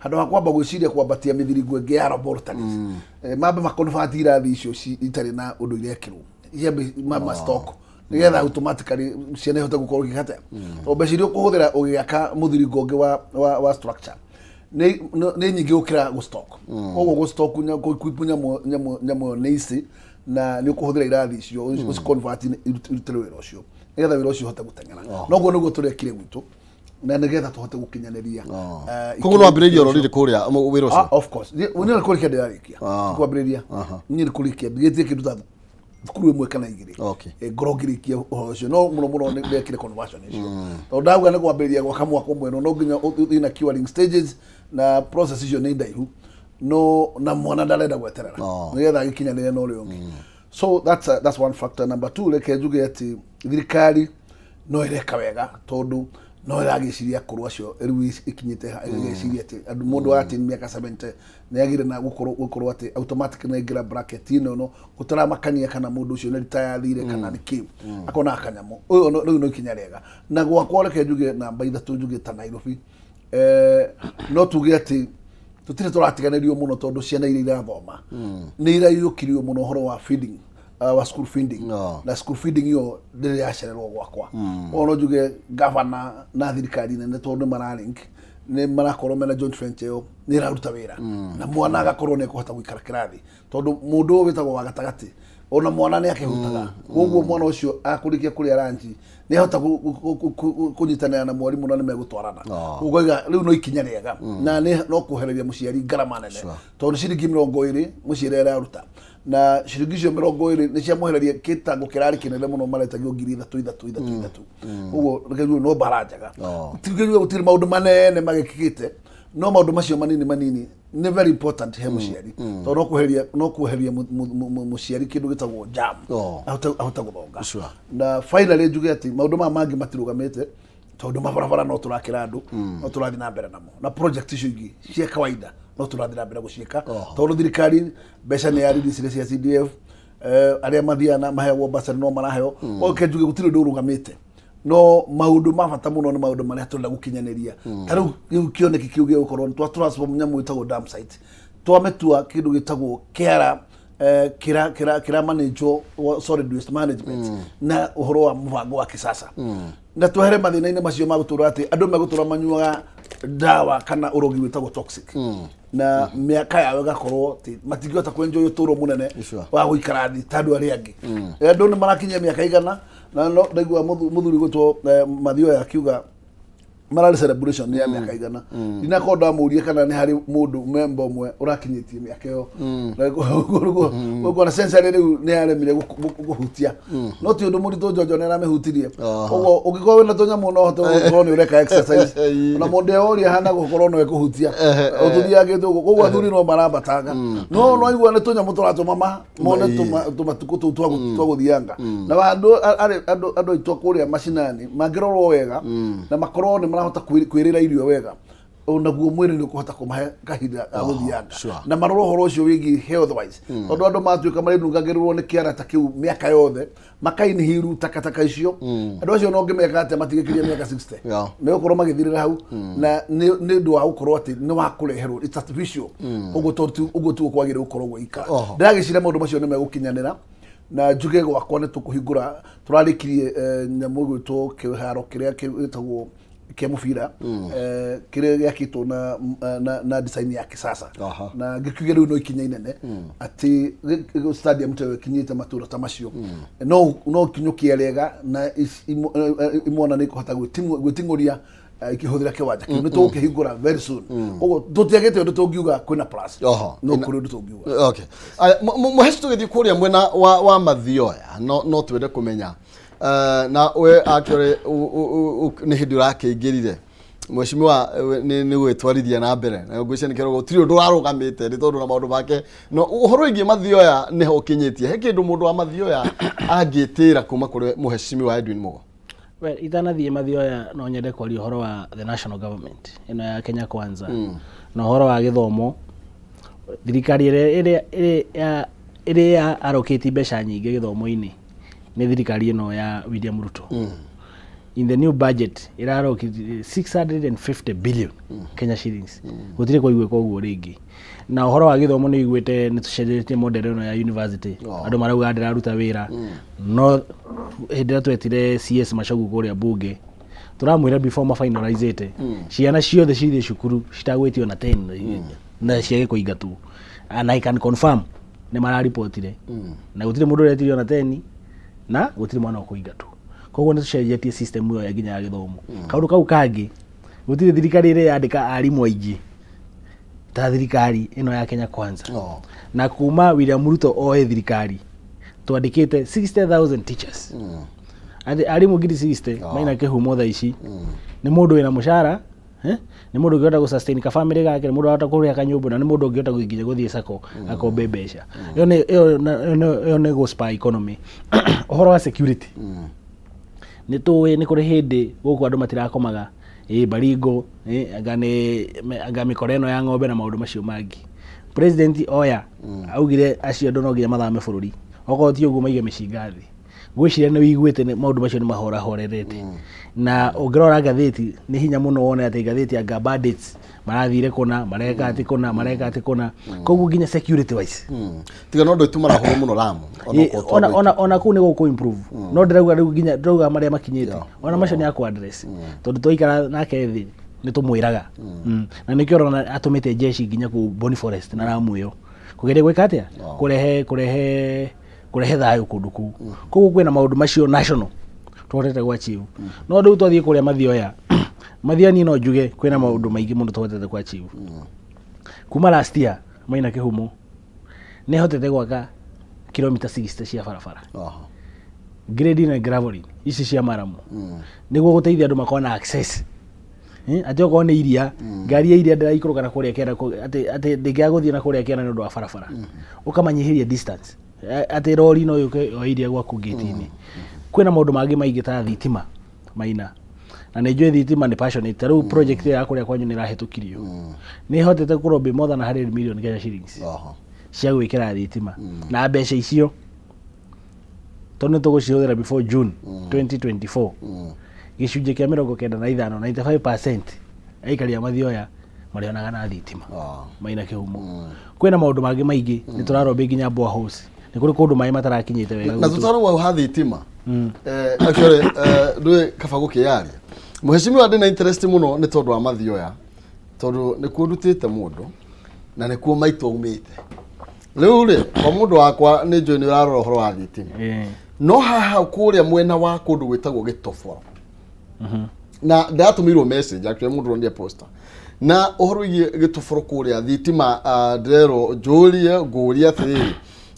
handũ ha kwamba gwĩciria kwambatia mĩthiringo ĩngĩ ya laboratories, mambe maconvert irathi icio itarĩ na ũndũ irekĩrwo, ciambe ma stock nĩgetha automatically ciana ihote gũkorwo igĩka tondũ mbeca iria ũkũhũthĩra ũgĩaka mũthiringo ũngĩ wa structure nĩ nyingĩ gũkĩra gũ stock. Koguo gũ stock gũ nyamũ ĩyo nĩ ici, na nĩ ũkũhũthĩra irathi icio ũci convert irutĩre wĩra ũcio nĩgetha wĩra ũcio ũhote gũteng'era. Noguo nĩguo tũrekire gwitũ na nĩgetha tũhote gũkinyanĩria Koguo no wambĩrĩirie oro rĩrĩ kũrĩa wĩra ũcio? Ah, of course. Niĩ nĩ kũrĩkia ndĩrarĩkia. Ti kwambĩrĩria, niĩ nĩ kũrĩkia ndigĩtie kĩndũ ta thukuru ĩmwe kana igĩrĩ. Ngorwo ngĩrĩkia ũhoro ũcio, no mũno mũno nĩ ndekire conversion icio, tondũ ndauga nĩ kwambĩrĩria gwaka mwaka ũmwe, no nginya ũthiĩ na curing stages na process icio nĩ ndaihu, no na mwana ndarenda gweterera nĩgetha agĩkinyanĩre na ũrĩa ũngĩ. So that's one factor. Number two, reke njuge atĩ thirikari no ĩreka wega, tondũ no ĩragĩciria akũrũ acio rĩu ĩkinyĩte ĩgeciria atĩ andũ mũndũ wa atĩ mĩaka 70 nĩ agĩrĩ na gũkorwo atĩ automatic nĩ aingĩra bracket ĩno, no gũtaramakania kana mũndũ ũcio nĩ retire athire kana nĩ kĩ, akona kanyamũ ũyũ rĩu no ikinya rĩega. Na gwakwa reke njuge namba ithatũ, njuge ta Nairobi, no tuge atĩ tũtirĩ tũratiganĩrio mũno, tondũ ciana iria irathoma nĩ iraiyũkirio mũno ũhoro wa feeding, wa school feeding. No. Na school feeding ĩyo ndĩrĩ yacererwo gwakwa. Ũguo no njuge gavana na thirikari nene, tondũ nĩ maralink, nĩ marakorwo mena joint venture ĩyo, nĩ ĩraruta wĩra na mwana agakorwo nĩ ekũhota gũikara kĩrathi, tondũ mũndũ ũyũ wĩtagwo wa gatagatĩ ona mwana nĩ akĩhutaga. Koguo mwana ũcio akũrĩkia kũrĩa ranji nĩ ahota kũnyitanĩra na mwarimũ na nĩ megũtwarana. Ũkoiga rĩu no ikinya rĩega na nĩ no kwehereria mũciari ngarama nene, tondũ ciringi 20 mũciari araruta, na ciringi icio 20 nĩ ciamwehereria kĩtango kĩrarĩ kĩnene mũno maretagio ngiri ithatũ ithatũ ithatũ ithatũ. Ũguo reke njuge no mbara njega. Tuge gũtirĩ maũndũ manene magĩkĩkĩte, no maũndũ macio manini manini nĩ very important he mũciari, tondũ no kweheria mũciari kĩndũ gĩtagwo jam, ahote gũthonga. Na finally njuge atĩ maũndũ maya mangĩ matirũgamĩte, tondũ mabarabara no tũrakĩra andũ, no tũrathiĩ na mbere namo, na project icio ingĩ cia kawaida no tũrathiĩ na mbere gũciĩka, tondũ thirikari mbeca nĩ ya release cia CDF, arĩa mathiaga na maheagwo bursary no maraheo. Okay, njuge gũtirĩ ũndũ ũrũgamĩte, No maundu ma bata muno ni maundu maria turenda gukinyaniria. Ta riu riu kioneki kiu gia gukorwo twa transform nyamu itagwo dam site, twametua kindu gitagwo kiara kira kira kira manage solid waste management na uhoro wa mubango wa kisasa, na twehere mathina-inĩ macio ma gũtũra atĩ andũ megũtũra manyuaga ndawa kana ũrogi wĩtagwo toxic, na mĩaka yao ĩgakorwo atĩ matingĩhota kwenjoy ũtũro mũnene wa gũikara thĩ ta andũ arĩa angĩ. Andũ nĩ marakinyia mĩaka 100, na no ndaigua mũthuri gwĩtwo Mathioya akiuga mararĩ celebration ya mĩaka 100. Ndinakorwo ndamũria kana nĩ harĩ mũndũ memba ũmwe ũrakinyĩtie mĩaka ĩyo. Koguo na sensory rĩu nĩ yaremire kũhutia, no ti ũndũ mũritũ. Njonjo nĩ aramĩhutirie. Koguo ũngĩkorwo wĩna tũnyamũ no ũhote gũkorwo nĩ ũreka exercise. Ona mũndũ eworia hana gũkorwo no ekũhutia ũtũthiangĩte ũguo. Koguo athuri no marambatanga, no no aigua nĩ tũnyamũ tũratũma ma mone tũmatukũ tũu twa gũthianga. Na andũ andũ andũ aitũ kũrĩa macinani mangĩrorwo wega na makorwo nĩ marahota kwĩrĩra irio wega, onaguo mwĩrĩ nĩ ũkũhota kũmahe kahinda ga gũthianga. Na marora ũhoro ũcio wĩgiĩ health wise, tondũ andũ matuĩka marĩnungagĩrĩrwo nĩ kĩara ta kĩu mĩaka yothe, makainihiru takataka icio, andũ acio no ngĩmeka atĩa matigĩkiria mĩaka 60? Nĩ gũkorwo magĩthirĩra hau, na nĩ ũndũ wa gũkorwo atĩ nĩ wa kũreherwo, it's artificial. Ũguo to ũguo tiguo kwagĩrĩire gũkorwo gũgĩikara. Ndĩragĩciria maũndũ macio nĩ megũkinyanĩra, na njuge gwakwa nĩ tũkũhingũra, tũrarĩkirie nyamũ ĩgwĩtwo kĩharo kĩrĩa gĩtagwo kĩa mũbira, kĩrĩa gĩakĩtwo na design ya kisasa. Na ngĩkiuga rĩu no ikinya inene atĩ stadium ta ĩyo ĩkinyĩte matũra ta macio, no kinyũkia rĩega na imwana nĩ ikũhota gwĩting'ũria ikĩhũthĩra kĩwanja kĩu. Nĩ tũgũkĩhingũra very soon. Koguo tũtiagĩte ũndũ tũngiuga kwĩna plus. No kũrĩ ũndũ tũngiuga. Okay. Aya, mũheci, tũgĩthiĩ kũrĩa mwena wa Mathioya, no twende kũmenya na we actually nĩ hĩndĩ ũrakĩingĩrire, mheshimiwa, nĩ gwĩtwarithia na mbere, na ngwĩciria nĩ kĩrogo gũtirĩ ũndũ warũgamĩte nĩ tondũ na maũndũ make. No ũhoro wĩgiĩ Mathioya nĩho ũkinyĩtie, he kĩndũ mũndũ wa Mathioya angĩtĩra kuma kũrĩ mũheshimiwa Edwin Mugo? Well, itanathiĩ Mathioya, no nyende kwaria ũhoro wa the national government ĩno ya Kenya Kwanza na ũhoro wa gĩthomo. Thirikari ĩrĩa ya allocate mbeca nyingĩ gĩthomo-inĩ nĩ thirikari ĩno ya William Ruto. In the new budget ĩra allocate 650 billion Kenya shillings. Gũtirĩ kwaiguĩka ũguo rĩngĩ. Na ũhoro wa gĩthomo, nĩ ũiguĩte nĩ tũcenjetie model ĩno ya university. Andũ marauga ndĩraruta wĩra, no hĩndĩ ĩrĩa twetire CS Machogu kũrĩa bunge, tũramwĩra before mafinalizĩte, ciana ciothe cithiĩ cukuru citagwĩtio na 10 na ciage kũingatwo. And I can confirm nĩ mararipotire na gũtirĩ mũndũ ũretirio na 10 na gũtirĩ mwana ũkũingatwo. Koguo nĩ tũcenjetie system ĩyo ya nginya ya gĩthomo. Kaũndũ kau kangĩ, gũtirĩ thirikari ĩrĩa yandĩka arimũ aingĩ ta thirikari ĩno ya Kenya Kwanza. Na kuma William Ruto oe thirikari, twandĩkĩte 60,000 teachers, atĩ arimũ 60,000. Maina kĩhumo thaa ici nĩ mũndũ wĩna mũcara, eh? Nĩ mũndũ ũngĩhota gũ sustain ka family gake, nĩ mũndũ ũrahota kũrĩha kanyũmba, na nĩ mũndũ ũngĩhota nginya gũthiĩ sacco akombe mbeca. Ĩyo nĩ gũ spur economy. Ũhoro wa security, nĩ tũĩ nĩ kũrĩ hĩndĩ gũkũ andũ matirakomaga, ĩ Baringo, ĩ anga nĩ anga mĩkora ĩno ya ng'ombe na maũndũ macio mangĩ. President oya augire acio andũ no nginya mathame bũrũri, okorwo ti ũguo maige mĩcinga thĩ. Ngwĩciria nĩ wĩiguĩte maũndũ macio nĩ mahorahorerete, na ũngĩrora ngathĩti nĩ hinya mũno wone atĩ ngathĩti anga bandits marathire kũna, mareka atĩ kũna, mareka atĩ kũna. Koguo nginya security wise, Tiga no andũ aitũ marahũrwo mũno Lamu. Onokorwo ona kũu nĩ gũkũ improve, no ndĩrauga rĩu nginya ndĩrauga marĩa makinyĩte, ona macio nĩ akũ address, tondũ twaikara nake thĩ nĩ tũmwĩraga. Na nĩkĩo ũrona atũmĩte jeshi nginya kũu Boni Forest na Lamu ĩyo kũgeria gwĩka atĩa, kũrehe thayũ kũndũ kũu. Koguo kwĩna maũndũ macio national tũhotete gũ achieve. No rĩu twathiĩ kũrĩa Mathioya, Mathioya niĩ no njuge kwĩna maũndũ maingĩ mũno tũhotete gũ achieve. Kuma last year, Maina Kĩhumo, nĩ hotete gwaka kilomita 60 cia barabara, grading na graveling ici cia maramu, nĩguo gũteithia andũ makorwo na access. Atĩ okorwo nĩ iria, ngari ya iria ndĩraikũrũka na kũrĩa kĩanda, atĩ ndĩngĩaga gũthiĩ na kũrĩa kĩanda nĩ ũndũ wa barabara, ũkamanyihĩria distance. Atĩ rori no yũke o iria gwaku ngĩti-inĩ. Kwĩna maũndũ mangĩ maingĩ ta thitima, Maina, na nĩ njũĩ thitima nĩ passionate. Ta rĩu project ĩyo ya kũrĩa kwanyu nĩ ĩrahĩtũkirio, nĩ ĩhotete kũrobĩ more than 100 million Kenya shillings cia gwĩkĩra thitima, na mbeca icio tondũ nĩ tũgũcihũthĩra before June 2024. Gĩcunjĩ kĩa 95, 95% aikari a Mathioya marĩonaga na thitima. Maina kĩhumo, kwĩna maũndũ mangĩ maingĩ, nĩ tũrarobĩ nginya boreholes, nĩ kũrĩ kũndũ maĩ matarakinyĩte wega. Na gwitũ. tutaro wa ha thitima, actually, ndũĩ kaba gũkĩyaria mũhecimiwa, ndĩ na interest mũno nĩ tondũ wa Mathioya, tondũ nĩkuo ndutĩte mũndũ na nĩkuo maitũ aumĩte. Rĩu rĩ, kwa mũndũ wakwa nĩ njũĩ nĩ ũrarora ũhoro wa thitima, no haha kũrĩa mwena wa kũndũ gwĩtagwo Gĩtoboro, na ndatũmĩirwo message actually, mũndũ ũronire poster na ũhoro wĩgiĩ Gĩtoboro kũrĩa thitima, ndĩrerwo njũrie ngũrie atĩrĩrĩ,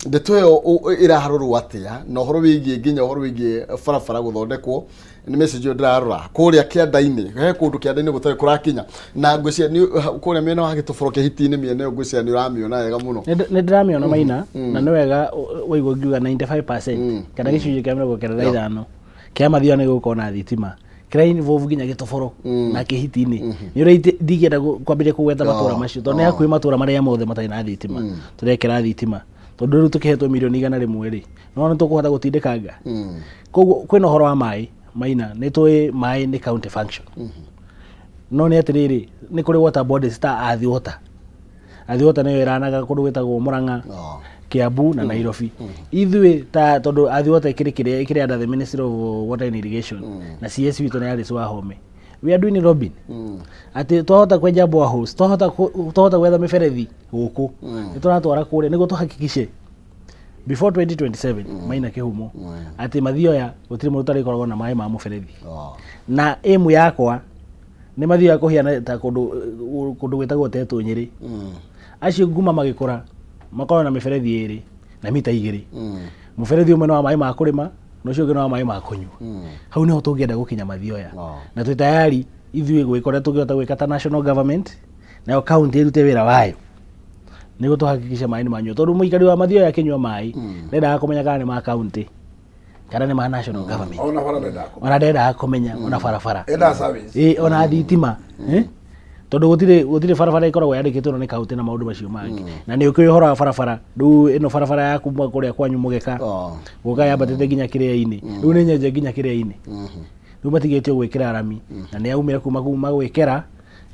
ndeto ĩyo ĩraharũrwo atĩa, na ũhoro wĩgiĩ nginya ũhoro wĩgiĩ barabara gũthondekwo? Nĩ message ĩyo ndĩrarora kũrĩa kĩanda-inĩ, he kũndũ kĩanda-inĩ gũtarĩ kũrakinya, na ngwĩciria nĩ kũrĩa mĩena wa Gĩtoboro, Kĩhiti-inĩ, mĩena ĩyo ngwĩciria nĩ ũramĩona wega mũno. Nĩ ndĩramĩona Maina, na nĩ wega waigua ngiuga 95% kana gĩcunjĩ kĩa 95 kĩa Mathioya nĩ gũkorwo na thitima, kĩrĩa involve nginya Gĩtoboro na Kĩhiti-inĩ. Nĩ ũrĩa ndingĩenda kwambĩrĩria kũgweta matũra macio tondũ nĩ hakuhĩ matũra marĩa mothe matarĩ na thitima tũrekĩra thitima, tondũ rĩu tũkĩhetwo mirioni 100 rĩ, no nĩ tũkũhota gũtindĩkanga. Koguo kwĩna ũhoro wa maĩ Maina, nĩ tũĩ maĩ nĩ county function, no nĩ atĩrĩrĩ, nĩ kũrĩ water bodies ta Athi Water. Athi Water nĩyo ĩranaga kũndũ gwĩtagwo Murang'a, Kiambu na Nairobi. Ithuĩ ta tondũ Athi Water ĩkĩrĩ kĩrĩa ĩkĩrĩ under the Ministry of Water and Irrigation, na CS witũ nĩ Alice Wahome, we are doing lobbying atĩ twahota kwenja boreholes, twahota gwetha mĩberethi gũkũ, nĩ tũratwara kũrĩa nĩguo tũhakikishe before 2027, Maina kĩhumo, atĩ Mathioya gũtirĩ mũndũ ũtarĩkoragwo na maĩ ma mũberethi. Na aim yakwa nĩ Mathioya kũhiana ta kũndũ gwĩtagwo Tetũ Nyĩrĩ, acio nguma magĩkũra makorwo na mĩberethi ĩrĩ na mita 2, mũberethi ũmwe nĩ wa maĩ ma kũrĩma na ũcio ũngĩ nĩ wa maĩ ma kũnyua. Hau nĩho tũngĩenda gũkinya Mathioya, na twĩ tayari ithuĩ gwĩka ũrĩa tũngĩhota gwĩka ta national government, nayo county ĩrute wĩra wayo nĩguo tũhakikishe maĩ nĩ manyua, tondũ mũikari wa Mathioya akĩnyua maĩ ndendaga kũmenya kana nĩ ma county kana nĩ ma national government. Ona bara ndendaga kũmenya. Ona ndendaga kũmenya ona barabara. Endaga service. Ĩ, ona thitima, eh? Tondũ gũtirĩ barabara ĩkoragwo yandĩkĩtwo nĩ county na maũndũ macio mangĩ, na nĩ ũkĩũĩ ũhoro wa barabara rĩu, ĩno barabara ya kuma kũrĩa kwanyu Mũgeka gũka yambatĩte nginya kĩrĩa-inĩ, rĩu nĩ nyenje nginya kĩrĩa-inĩ, rĩu matigĩtio gwĩkĩra rami, na nĩ yaumire kuma gwĩkĩra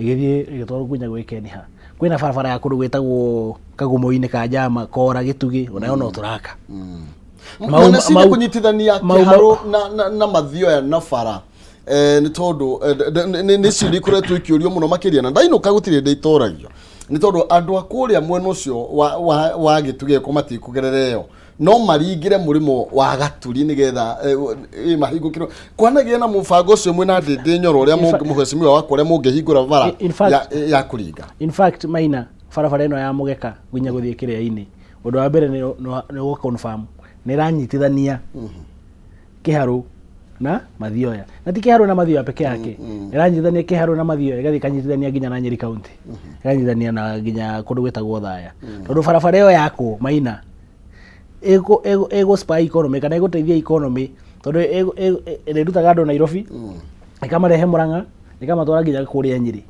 ĩgĩthiĩ ĩgĩtwarwo nginya gwĩ Keniha. Kwĩna barabara ya kũndũ gwĩtagwo Kagumo-inĩ ka Njama Kora Gĩtugĩ, onayo no tũraka. Mwanacini kũnyitithania Kĩharũ na Mathioya na bara, nĩ tondũ nĩ ciũria ikoretwo ikĩũrio mũno makĩria, na ndainũka gũtirĩ hĩndĩ itoragio, nĩ tondũ andũ a kũrĩa mwena ũcio wa Gĩtugĩ ko matikũgerera ĩyo, no maringĩre mũrĩmo wa Gaturi nĩgetha mahingũkĩrwo. Kwanagĩa na mũbango ũcio mwĩna Ndĩndĩ Nyoro ũrĩa mũhecimiwa wakwa, ũrĩa mũngĩhingũra bara ya kũringa? In fact Maina, barabara ĩno ya Mũgeka nginya gũthiĩ kĩrĩa-inĩ, ũndũ wa mbere nĩ gũ confirm nĩ ĩranyitithania Kĩharũ na Mathioya, na ti Kĩharũ na Mathioya peke yake, ĩranyitithania Kĩharũ na Mathioya, ĩgathiĩ ĩkanyitithania nginya na Nyeri County, ĩkanyitithania na nginya kũndũ gwĩtagwo Thaya, tondũ barabara ĩyo yakwo Maina ĩgũ spur economy kana ĩgũteithia economy, tondũ ĩrĩrutaga andũ Nairobi, ĩkamarehe Murang'a, ĩkamatwara nginya kũrĩa Nyĩrĩ.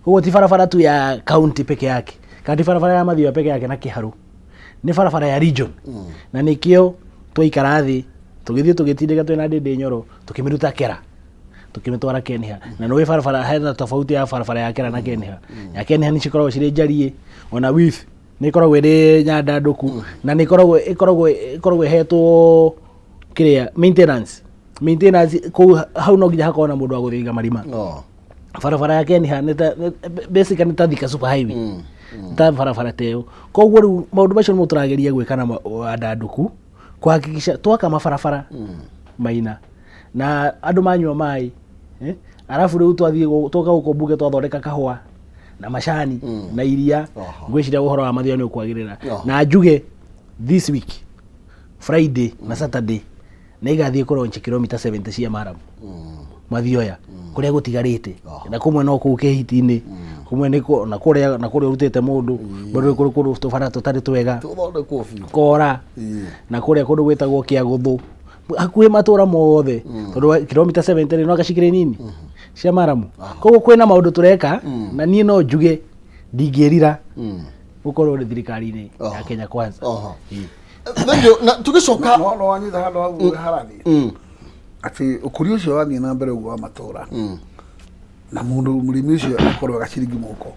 Koguo ti barabara tu ya county peke yake kana ti barabara ya Mathioya peke yake na Kĩharũ, nĩ barabara ya region, na nĩkĩo twaikara thĩ tũgĩthiĩ tũgĩtindĩka twĩna Ndĩndĩ Nyoro, tũkĩmĩruta Kera tũkĩmĩtwara Keniha. Na nĩũĩ barabara hena tofauti ya barabara ya Kera na Keniha. Ya Keniha nĩ cikoragwo cirĩ njariĩ, ona width nĩ ĩkoragwo ĩrĩ nyandandũku, na nĩ ĩkoragwo ĩhetwo kĩrĩa maintenance kũu hau no nginya hakorwo na mũndũ wa gũthiga marima. Barabara ya Keniha nĩ ta basically nĩ ta Thika super highway, nĩ ta barabara ta ĩyo. Koguo rĩu maũndũ macio nĩmo tũrageria gwĩka na wandandũku kuhakikisha twaka mabarabara Maina na andũ manyua maĩ, eh? Arabu rĩu twathiĩ twoka gũkũ mbunge twathondeka kahũa na macani na iria, ngwĩciria ũhoro wa Mathioya nĩ ũkwagĩrĩra. Na njuge this week Friday na Saturday nĩ igathiĩ kũronchi kilomita 70 cia maramu Mathioya kũrĩa gũtigarĩte, na kũmwe no kũu Kĩhiti-inĩ, kũmwe nĩ na kũrĩa ũrutĩte mũndũ bado kũrĩ kũndũ tũbara tũtarĩ twega. Tũthondekwo biũ. Kora na kũrĩa kũndũ gwĩtagwo Kĩagũthũ, hakuhĩ matũra mothe, tondũ kilomita 70 rĩ, no gacikĩrĩ nini cia maramu. Koguo kwĩna maũndũ tũreka, na niĩ no njuge ndingĩrira gũkorwo nĩ thirikari-inĩ ya Kenya Kwanza. Thank you. Na tũgĩcoka No wanyita handũ hau harathiĩ. Atĩ ũkũria ũcio wathiĩ na mbere ũguo wa matũra na mũndũ mũrĩmi ũcio akorwo gaciringi mũhuko,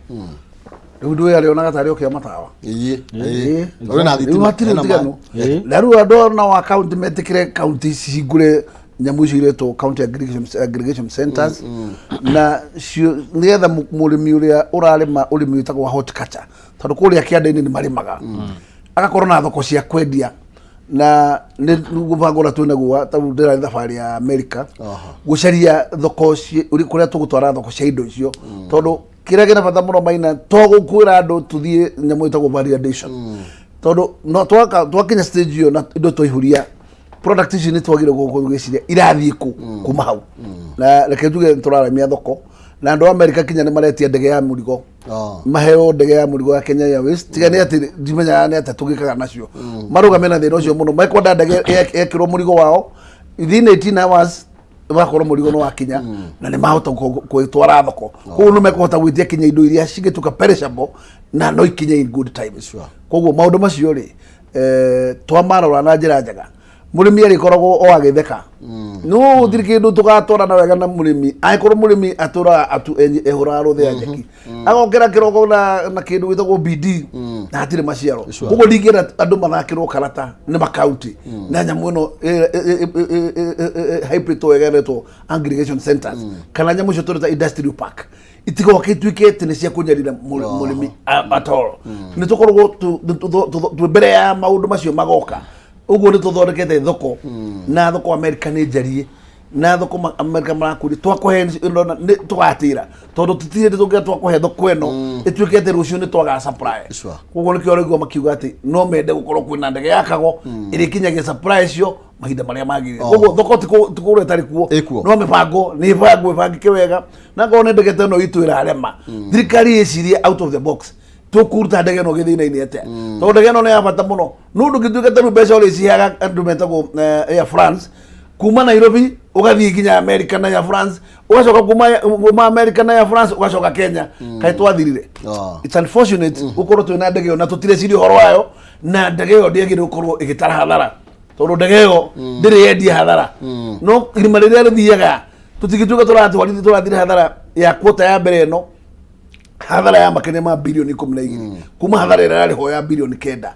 rĩu ndũĩ arĩonaga tarĩ okĩa matawa. Ĩĩ. Ĩĩ. Ũrĩ na Rĩu thitima hatirĩ hena ũtiganu. maĩ. Na rĩu andũ nao a kaunti metĩkĩre kaunti ici cihingũre nyamũ icio iretwo county aggregation centers na cio, nĩgetha mũrĩmi ũrĩa ũrarĩma ũrĩmi wĩtagwo wa horticulture, tondũ kũrĩa kĩanda-inĩ nĩ marĩmaga, agakorwo na thoko cia kwendia. Na nĩ mũbango ũrĩa twĩ naguo tarĩu ndĩrarĩ thabarĩ ya America gũcaria thoko kũrĩa tũgũtwara thoko cia indo icio, tondũ kĩrĩa kĩna bata mũno, Maina, to gũkwĩra andũ tũthiĩ nyamũ ĩtagwo value addition, tondũ no twakinya stage ĩyo na indo twaihũria product ici, nĩ twagire gwĩciria irathiĩ kũ kuma hau. Na reke njuge nĩ tũraramia thoko na andũ a America kinya nĩ maretia ndege ya mũrigo, maheo ndege ya mũrigo ya Kenya Airways. Tiga nĩ atĩ ndimenyaga nĩ atĩa tũgĩkaga nacio, marũgame na thĩna ũcio mũno. Mekwenda ndege yekĩrwo mũrigo wao within 18 hours, wakorwo mũrigo nĩ wakinya na nĩ mahota kũĩtwara thoko. Koguo nĩ mekũhota gwĩtia kinya indo iria cingĩtuĩka perishable na no ikinye in good time. Koguo maũndũ macio rĩ, twamarora na njĩra njega, mũrĩmi arĩkoragwo o agĩtheka. No gũtirĩ kĩndũ tũgatwarana wega na mũrĩmi angĩkorwo mũrĩmi atũraga ehũraga rũthĩa nyeki, agokĩra kĩroko na kĩndũ gĩtagwo bidii na hatirĩ maciaro. Koguo ndingĩenda andũ mathakĩrwo karata nĩ makaunti na nyamũ ĩno haipĩtwo wega ĩretwo aggregation centers kana nyamũ icio tũreta industrial park, itigoke ituĩke atĩ nĩ cia kũnyarira mũrĩmi at all. Nĩ tũkoragwo twĩ mbere ya maũndũ macio magoka. Ũguo nĩ tũthondekete thoko, na thoko America nĩ njarie, na thoko America marakũria twakũhe ĩno nĩ tũgatĩra, tondũ tũtirĩ hĩndĩ tũngĩra twakũhe thoko ĩno ĩtuĩke atĩ rũciũ nĩ twagaga supply. Koguo nĩkĩo ũraigua makiuga atĩ no mende gũkorwo kwĩna ndege ya kago ĩrĩkinyagia supply icio mahinda marĩa magĩrĩire. Koguo thoko ti kũrĩa ĩtarĩ kuo. Ĩkuo. No mĩbango nĩ ĩbangwo, ĩbangĩke wega. Na ngorwo nĩ ndege ta ĩno itũ ĩrarema, thirikari ĩcirie out of the box, tũkũruta ndege ĩno gĩthĩna-inĩ atĩa? Tondũ ndege ĩno nĩ ya bata mũno. Nĩ ũndũ ngĩtuĩka tarĩu mbeca ũrĩa ciheaga andũ metagwo Air France kuma Nairobi ũgathiĩ nginya America na Air France, ũgacoka kuma America na Air France ũgacoka Kenya, kaĩ twathirire? It's unfortunate gũkorwo twĩna ndege ĩyo na tũtireciria ũhoro wayo, na ndege ĩyo ndĩagĩrĩire gũkorwo ĩgĩtara hathara, tondũ ndege ĩyo ndĩrĩ yendia hathara. No irima rĩrĩa rĩthiaga, tũtingĩtuĩka tũratwarithia tũrathire hathara ya kuota ya mbere ĩno, hathara ya makĩria ma birioni 12 kuma hathara ĩrĩa yarĩ ho ya birioni 9.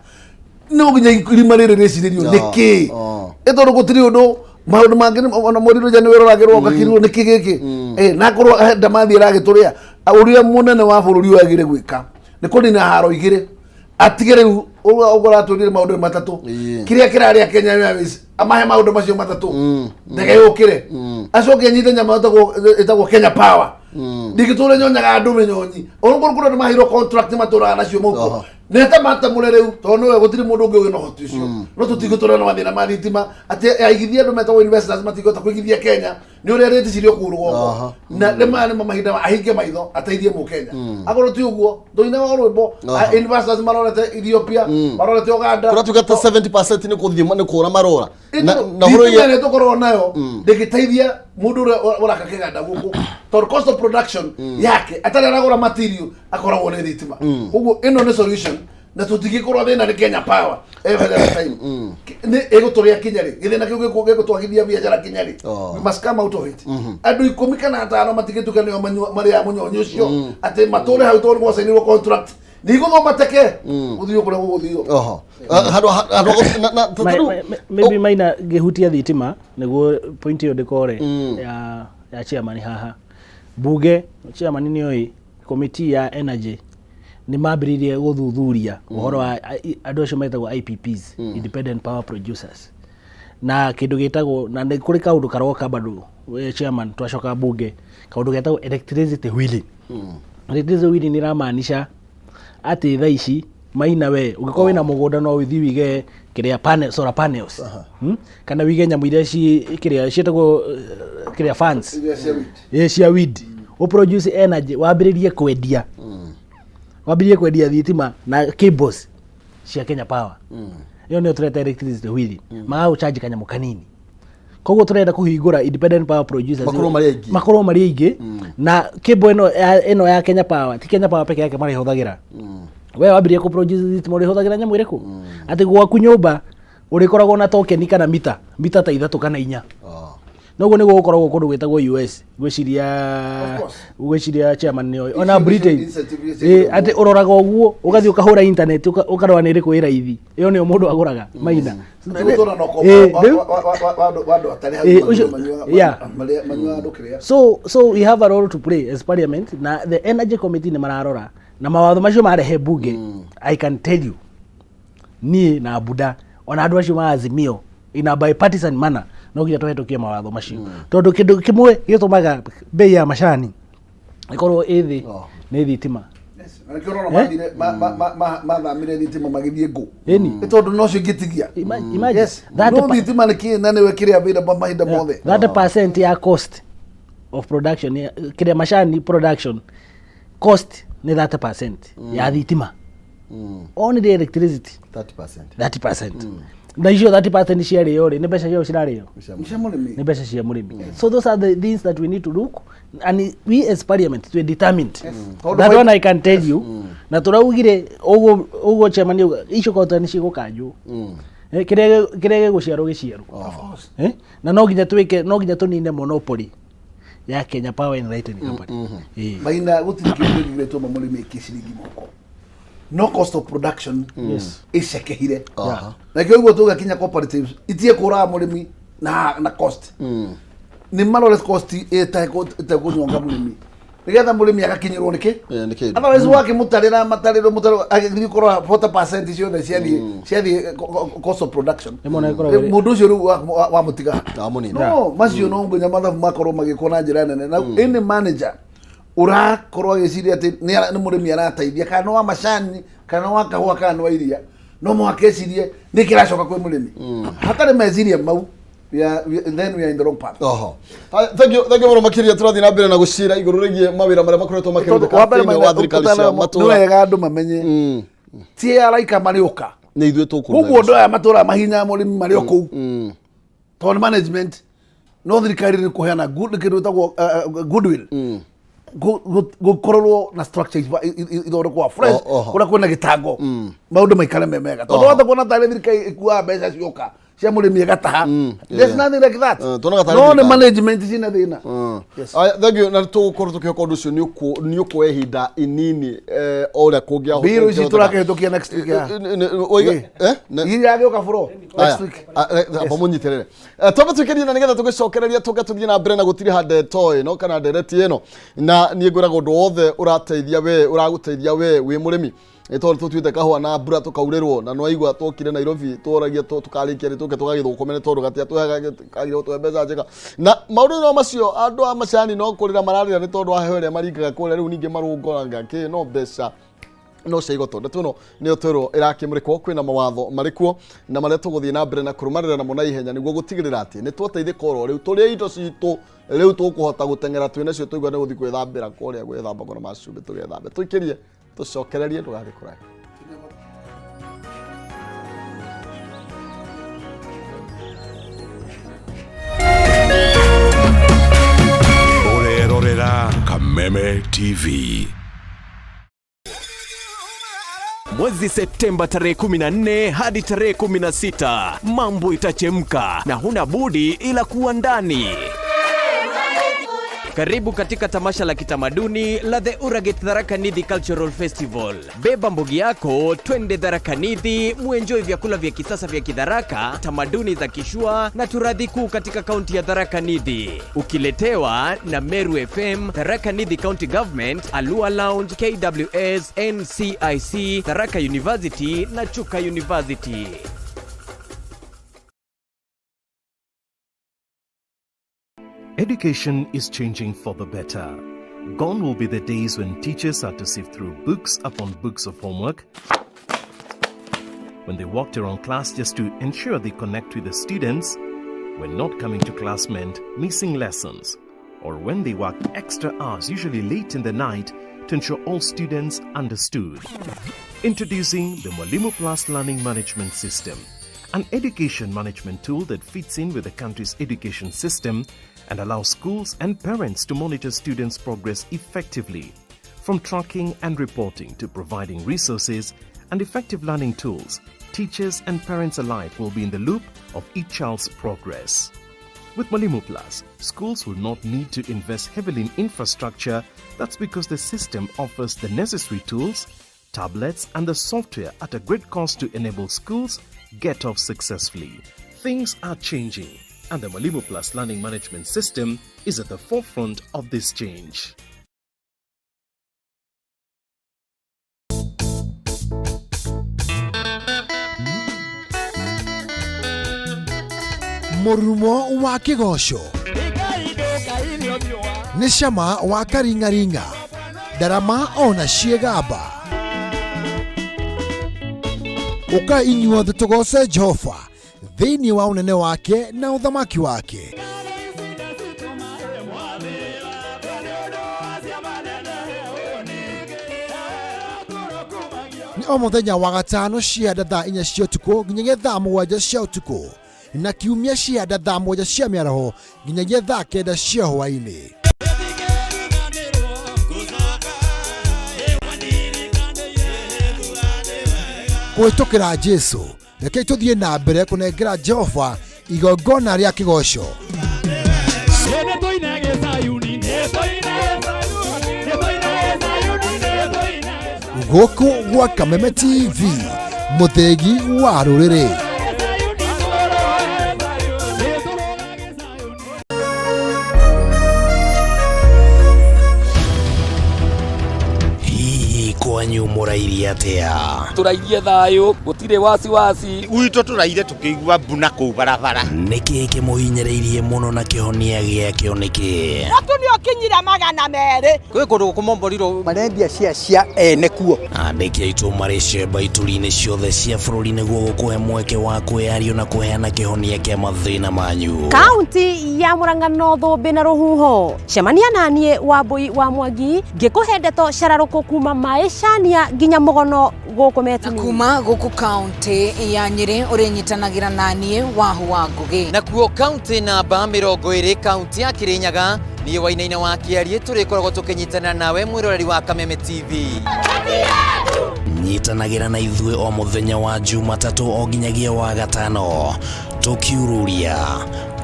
No nginya irima rĩrĩ rĩcirĩrio nĩkĩ, ĩ tondũ gũtirĩ ũndũ maũndũ mangĩ ona mũrirũ nĩ wĩroragĩrwo ũgakirwo nĩkĩ gĩkĩ. Na akorwo ndamathi ĩragĩtũrĩa, ũrĩa mũnene wa bũrũri ũyũ agĩrĩ gwĩka nĩ kũnina haro igĩrĩ, atige rĩu ũguo ũratwĩrire maũndũ matatũ. Kĩrĩa kĩrarĩa Kenya Airways, amahe maũndũ macio matatũ, ndege yũkĩre, acoke anyite nyama ĩtagwo Kenya Power. Ndingĩtũra nyonyaga andũ mĩnyonyi onokorwo kũrĩ andũ maheirwo contract matũraga nacio mũhuko. Neta matamũre rĩu, tondũ nĩwe gũtirĩ mũndũ ũngĩ ũgĩ na ũhoti ũcio. No tũtigũtũra na mathĩna ma thitima atĩ aigithia andũ metagwo investors matingĩhota kũigithia Kenya nĩ ũrĩa rĩti cirĩ kũu rũgongo. Na nĩ maya nĩmo mahinda ahinge maitho ateithie mũkenya. Akorwo ti ũguo, tũinaga rwĩmbo investors marorete Ethiopia, marorete Uganda. Kũratuĩka ta 70% nĩ kũthiĩ nĩ kũra marora na ũhoro thitima ĩrĩa tũkoragwo nayo ndĩngĩteithia mũndũ ũrĩa ũraka kĩganda gũkũ, tondũ cost of production yake atarĩ aragũra material akoragwo nĩ thitima. Koguo ĩno nĩ solution, na tũtingĩkorwo thĩna nĩ Kenya Power every other time. Nĩ ĩgũtũrĩa kinya rĩ? Gĩthĩna kĩu gĩgũtwagithia biacara kinya rĩ? We must come out of it. Andũ 10 kana 5 matingĩtuĩka nĩo marĩaga mũnyonyi ũcio atĩ matũre hau tondũ gwacainirwo contract nĩ igũthwo mateke gũthiĩ kũrĩa gũgũthio. Oho. Handũ handũ na tarĩu Maybe, Maina, ngĩhutia thitima nĩguo point ĩyo ndĩkore ya chairman haha bunge. Chairman nĩ oĩ committee ya energy nĩ mambĩrĩirie gũthuthuria ũhoro wa andũ acio metagwo IPPs, independent power producers, na kĩndũ gĩtagwo, na nĩ kũrĩ kaũndũ karoka bado, chairman, twacoka bunge, kaũndũ getagwo electricity wheeling. Electricity wheeling ĩramaanisha atĩ thaa ici, Maina, we ũngĩkorwo wĩna mũgũnda, no ũthiĩ wĩige kĩrĩa panel, solar panels, Kana wĩige nyamũ iria ci kĩrĩa ciĩtagwo kĩrĩa fans. Iria cia wind. Ĩ, cia wind, ũproduce energy, wambĩrĩrie kwendia thitima na cables cia Kenya Power. Ĩyo nĩyo tũreta electricity wheeling. Magagũcharge kanyamũ kanini. Koguo tũrenda kũhingũra independent power producers makorwo marĩ aingĩ. Makorwo marĩ aingĩ. Na cable ĩno ya Kenya Power, ti Kenya Power peke yake marĩhũthagĩra. We wambirie kũ produce thitima, ũrĩhũthagĩra nyamũ ĩrĩkũ? Atĩ gwaku nyũmba ũrĩkoragwo na token kana mita ta 3 kana 4. Noguo nĩguo gũkoragwo kũndũ gwĩtagwo US, ngwĩciria Of course. ngwĩciria chairman nĩoĩ ona Icio- Britain. incentive iria ciĩkĩragwo. Atĩ ũroraga ũguo, ũgathiĩ ũkahũra internet, ũkarora nĩ ĩrĩkũ ĩ raithi, ĩyo nĩyo mũndũ agũraga maina. Tũgũtũra na ũkombo wa andũ atarĩ hau manyuaga andũ kĩrĩa. So we have a role to play as parliament, na the energy committee nĩ mararora na mawatho macio marehe bunge. I can tell you, niĩ na Buda, ona andũ acio ma Azimio, in a bipartisan manner, no nginya tũhetũkie mawatho macio, tondũ kĩndũ kĩmwe gĩtũmaga bei ya macani ĩkorwo ĩ thĩ nĩ thitima. Yes, na nĩkĩo ũrona mathire mathamire thitima magĩthiĩ ngũ. Ĩni. Nĩ tondũ nocio ingĩtigia. Imagine Yes. that No thitima nĩ kĩ na nĩwe kĩrĩa available mahinda mothe. 30% ya cost of production kĩrĩa macani production cost nĩ 30% ya thitima, only the electricity. 30%. 30%, na icio 30% ciarĩo rĩ, nĩ mbeca ciao cirarĩo? Nĩ cia mũrĩmi. Nĩ mbeca cia mũrĩmi. So those are the things that we need to look, and we as parliament we determined. Tondũ That one I can tell you. Na tũraugire ũguo ũguo chairman auga, icio kota nĩ cigũkanjwo. Kĩrĩa gĩgũciarwo gĩciarwo. Of course. Na no nginya twĩke, no nginya tũnine monopoly ya Kenya Power and Lighting Company. Maina, gũtirĩ kĩndũ kĩngĩ gĩtũma mũrĩmi ĩkie ciringi mũhuko no cost of production ĩcekehire. Na kĩo ũguo tũgakinya cooperatives itie kũraga mũrĩmi na cost, nĩ marore cost ĩtekũnyonga mũrĩmi, nĩgetha mũrĩmi agakinyĩrwo nĩkĩ. Nĩ kĩndũ. Otherwise wakĩmũtarĩra matarĩro mũtarĩro, agĩthiĩ kũrora 40% ciothe ciathiĩ cost of production. Rĩmwe na ĩkoragwo Mũndũ ũcio rĩu wamũtiga. Wamũnina. No macio no nginya mathabu makorwo magĩkwo na njĩra nene, na any manager ũrakorwo agĩciria atĩ nĩ mũrĩmi arateithia, kana nĩ wa macani, kana nĩ wa kahũa, kana nĩ wa iria, no mũhaka ecirie nĩ kĩracoka kwĩ mũrĩmi. Hatarĩ meciria mau, then we are in the wrong path. Oho. Thank you, thank you mũno makĩria. Tũrathiĩ na mbere na gũcira igũrũ rĩgiĩ mawĩra marĩa makoretwo makĩrutĩka Wa mbere thĩinĩ wa thirikari cia nĩ matũra. wega andũ mamenye ti araika marĩũka. Nĩ ithuĩ tũkũruta. Koguo andũ aya matũraga mahinya mũrĩmi marĩ o kũu, tondũ nĩ management, no thirikari nĩ kũheana good kĩndũ gĩtagwo goodwill. Gũkorwo na structure ithondekwo fresh Oho. kũrĩa kwĩna gĩtango, maũndũ maikare me mega, tondũ wahota kuona tarĩ thirikari ĩkuaga mbeca cioka cia mũrĩmi ĩgataha. There's nothing like that. Tuonaga tarĩ No nĩ thirikari. management cina thĩna. Yes. Aya, thank you. Na tũgũkorwo tũkĩhoka ũndũ ũcio nĩ ũkuoya ihinda inini o ũrĩa kũngĩahoteka. Bill ici tũrakĩhĩtũkia next week ya iria gĩũka bro next week. Amba mũnyitĩrĩre. Twambe twĩkĩrie na nĩgetha tũgĩcokereria tũke tũthiĩ na mbere na gũtiriha ndeto ĩno kana ndereti ĩno, na niĩ ngwĩraga ũndũ wothe ũrateithia we, ũragũteithia we wĩ mũrĩmi, nĩ tondũ tũtuĩte kahũa na mbura tũkaurĩrwo, na nĩwaigua twokire Nairobi tworagia tũkarĩkia rĩ tũke tũgagĩthũkũme, nĩ tondũ gatiatũheaga kagire gũtũhe mbeca njega na maũndũ no macio. Andũ a macani no kũrĩra mararĩra nĩ tondũ wa heho ĩrĩa maringaga kũrĩa rĩu, ningĩ marũngoraga kĩ, no mbeca no cia igoto. Ndeto ĩno nĩyo twerwo ĩrakĩmũrĩkwo, kwĩna mawatho marĩ kuo na marĩa tũgũthiĩ na mbere na kũrũmanĩrĩra namo na ihenya nĩguo gũtigĩrĩra atĩ nĩ twateithĩka oro rĩu tũrĩe indo citũ rĩu tũkũhota gũteng'era twĩ nacio tũigua nĩ gũthiĩ gwĩthambĩra kũrĩa gwĩthambagwo na macumbĩ, tũgethambe, tũikĩrie, tũcokererie, ndũgathiĩ kũraihu. Ũrerorera Kameme TV. Mwezi Septemba tarehe 14 hadi tarehe 16, mambo itachemka na huna budi ila kuwa ndani. Karibu katika tamasha la kitamaduni la The Uraget Tharaka Nithi Cultural Festival. Beba mbogi yako, twende Tharaka Nithi, muenjoy vyakula vya kisasa vya Kidharaka, tamaduni za Kishua na turathi kuu katika kaunti ya Tharaka Nithi. Ukiletewa na Meru FM, Tharaka Nithi County Government, Alua Lounge, KWS, NCIC, Tharaka University na Chuka University. Education is changing for the better. Gone will be the days when teachers had to sift through books upon books of homework, when they walked around class just to ensure they connect with the students, when not coming to class meant missing lessons, or when they worked extra hours, usually late in the night, to ensure all students understood. Introducing the Mwalimu Plus Learning Management System, an education management tool that fits in with the country's education system and allows schools and parents to monitor students' progress effectively. From tracking and reporting to providing resources and effective learning tools, teachers and parents alike will be in the loop of each child's progress. With Mwalimu Plus, schools will not need to invest heavily in infrastructure. That's because the system offers the necessary tools, tablets, and the software at a great cost to enable schools get off successfully. Things are changing, and the Mwalimu Plus learning management system is at the forefront of this change. Mũrurumo wa kĩgoco nĩ cama wa karing'aring'a ndarama ona ciĩgamba. Ũkai inyuothe tũgoce Jehova thĩinĩ wa ũnene wake na ũthamaki wake. Nĩ o mũthenya wa gatano cia thaa 4 cia ũtukũ nginyagia thaa 7 cia ũtukũ na kiumia cia thaa 7 cia mĩaraho nginyagia thaa 9 cia hwaĩ-inĩ. Kũhĩtũkĩra Jesu, rekei tũthiĩ na mbere kũnengera Jehova igongona rĩa kĩgoco. Gũkũ gwa Kameme TV, mũthĩgi wa rũrĩrĩ. Hihi kwanyu mũrairie atĩa? Tũrairie thayũ, gũtirĩ wasiwasi. Gwitũ tũraire tũkĩigua mbu na kũu barabara. Nĩkĩ kĩmũhinyĩrĩirie mũno na kĩhonia gĩakĩo nĩkĩ? Mũtu nĩ ũkinyire 200. Kwĩ kũndũ kũmomborirwo marendia cia cia ene kuo. Andĩki aitũ marĩ cemba ituri-inĩ ciothe cia bũrũri nĩguo gũkũhe mweke wa kwĩyario na kũheana kĩhonia kĩa mathĩna manyu. Kaunti ya Murang'a no thũmbĩ na rũhuho. Cemania na niĩ Wambui wa Mwangi ngĩkũhe ndeto cararũkũ kuma maĩcania nginya mũgono gũkũ Metini. Kuma gũkũ kaunti ya Nyĩrĩ ũrĩnyitanagĩra na niĩ Wahu wa Ngũgĩ. Nakuo kaunti namba 20 kaunti ya Kirinyaga niĩ Wainaina wa Kĩarie tũrĩkoragwo tũkĩnyitanĩra nawe mwĩroreri wa Kameme TV. Nyitanagĩra na ithuĩ o mũthenya wa Jumatatũ o nginyagia wa gatano tũkiururia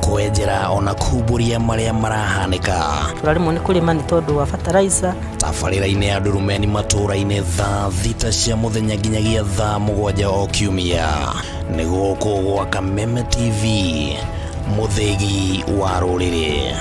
kwenjera ona kumbũria marĩa marahanĩka. Tũraremwo nĩ kũrĩma nĩ tondũ wa fertilizer. Tabarĩra-inĩ ya Ndurumeni matũũra-inĩ thaa 6 cia mũthenya nginyagia thaa 7 o kiumia. Nĩ gũkũ gwa Kameme TV, mũthĩgi wa rũrĩrĩ.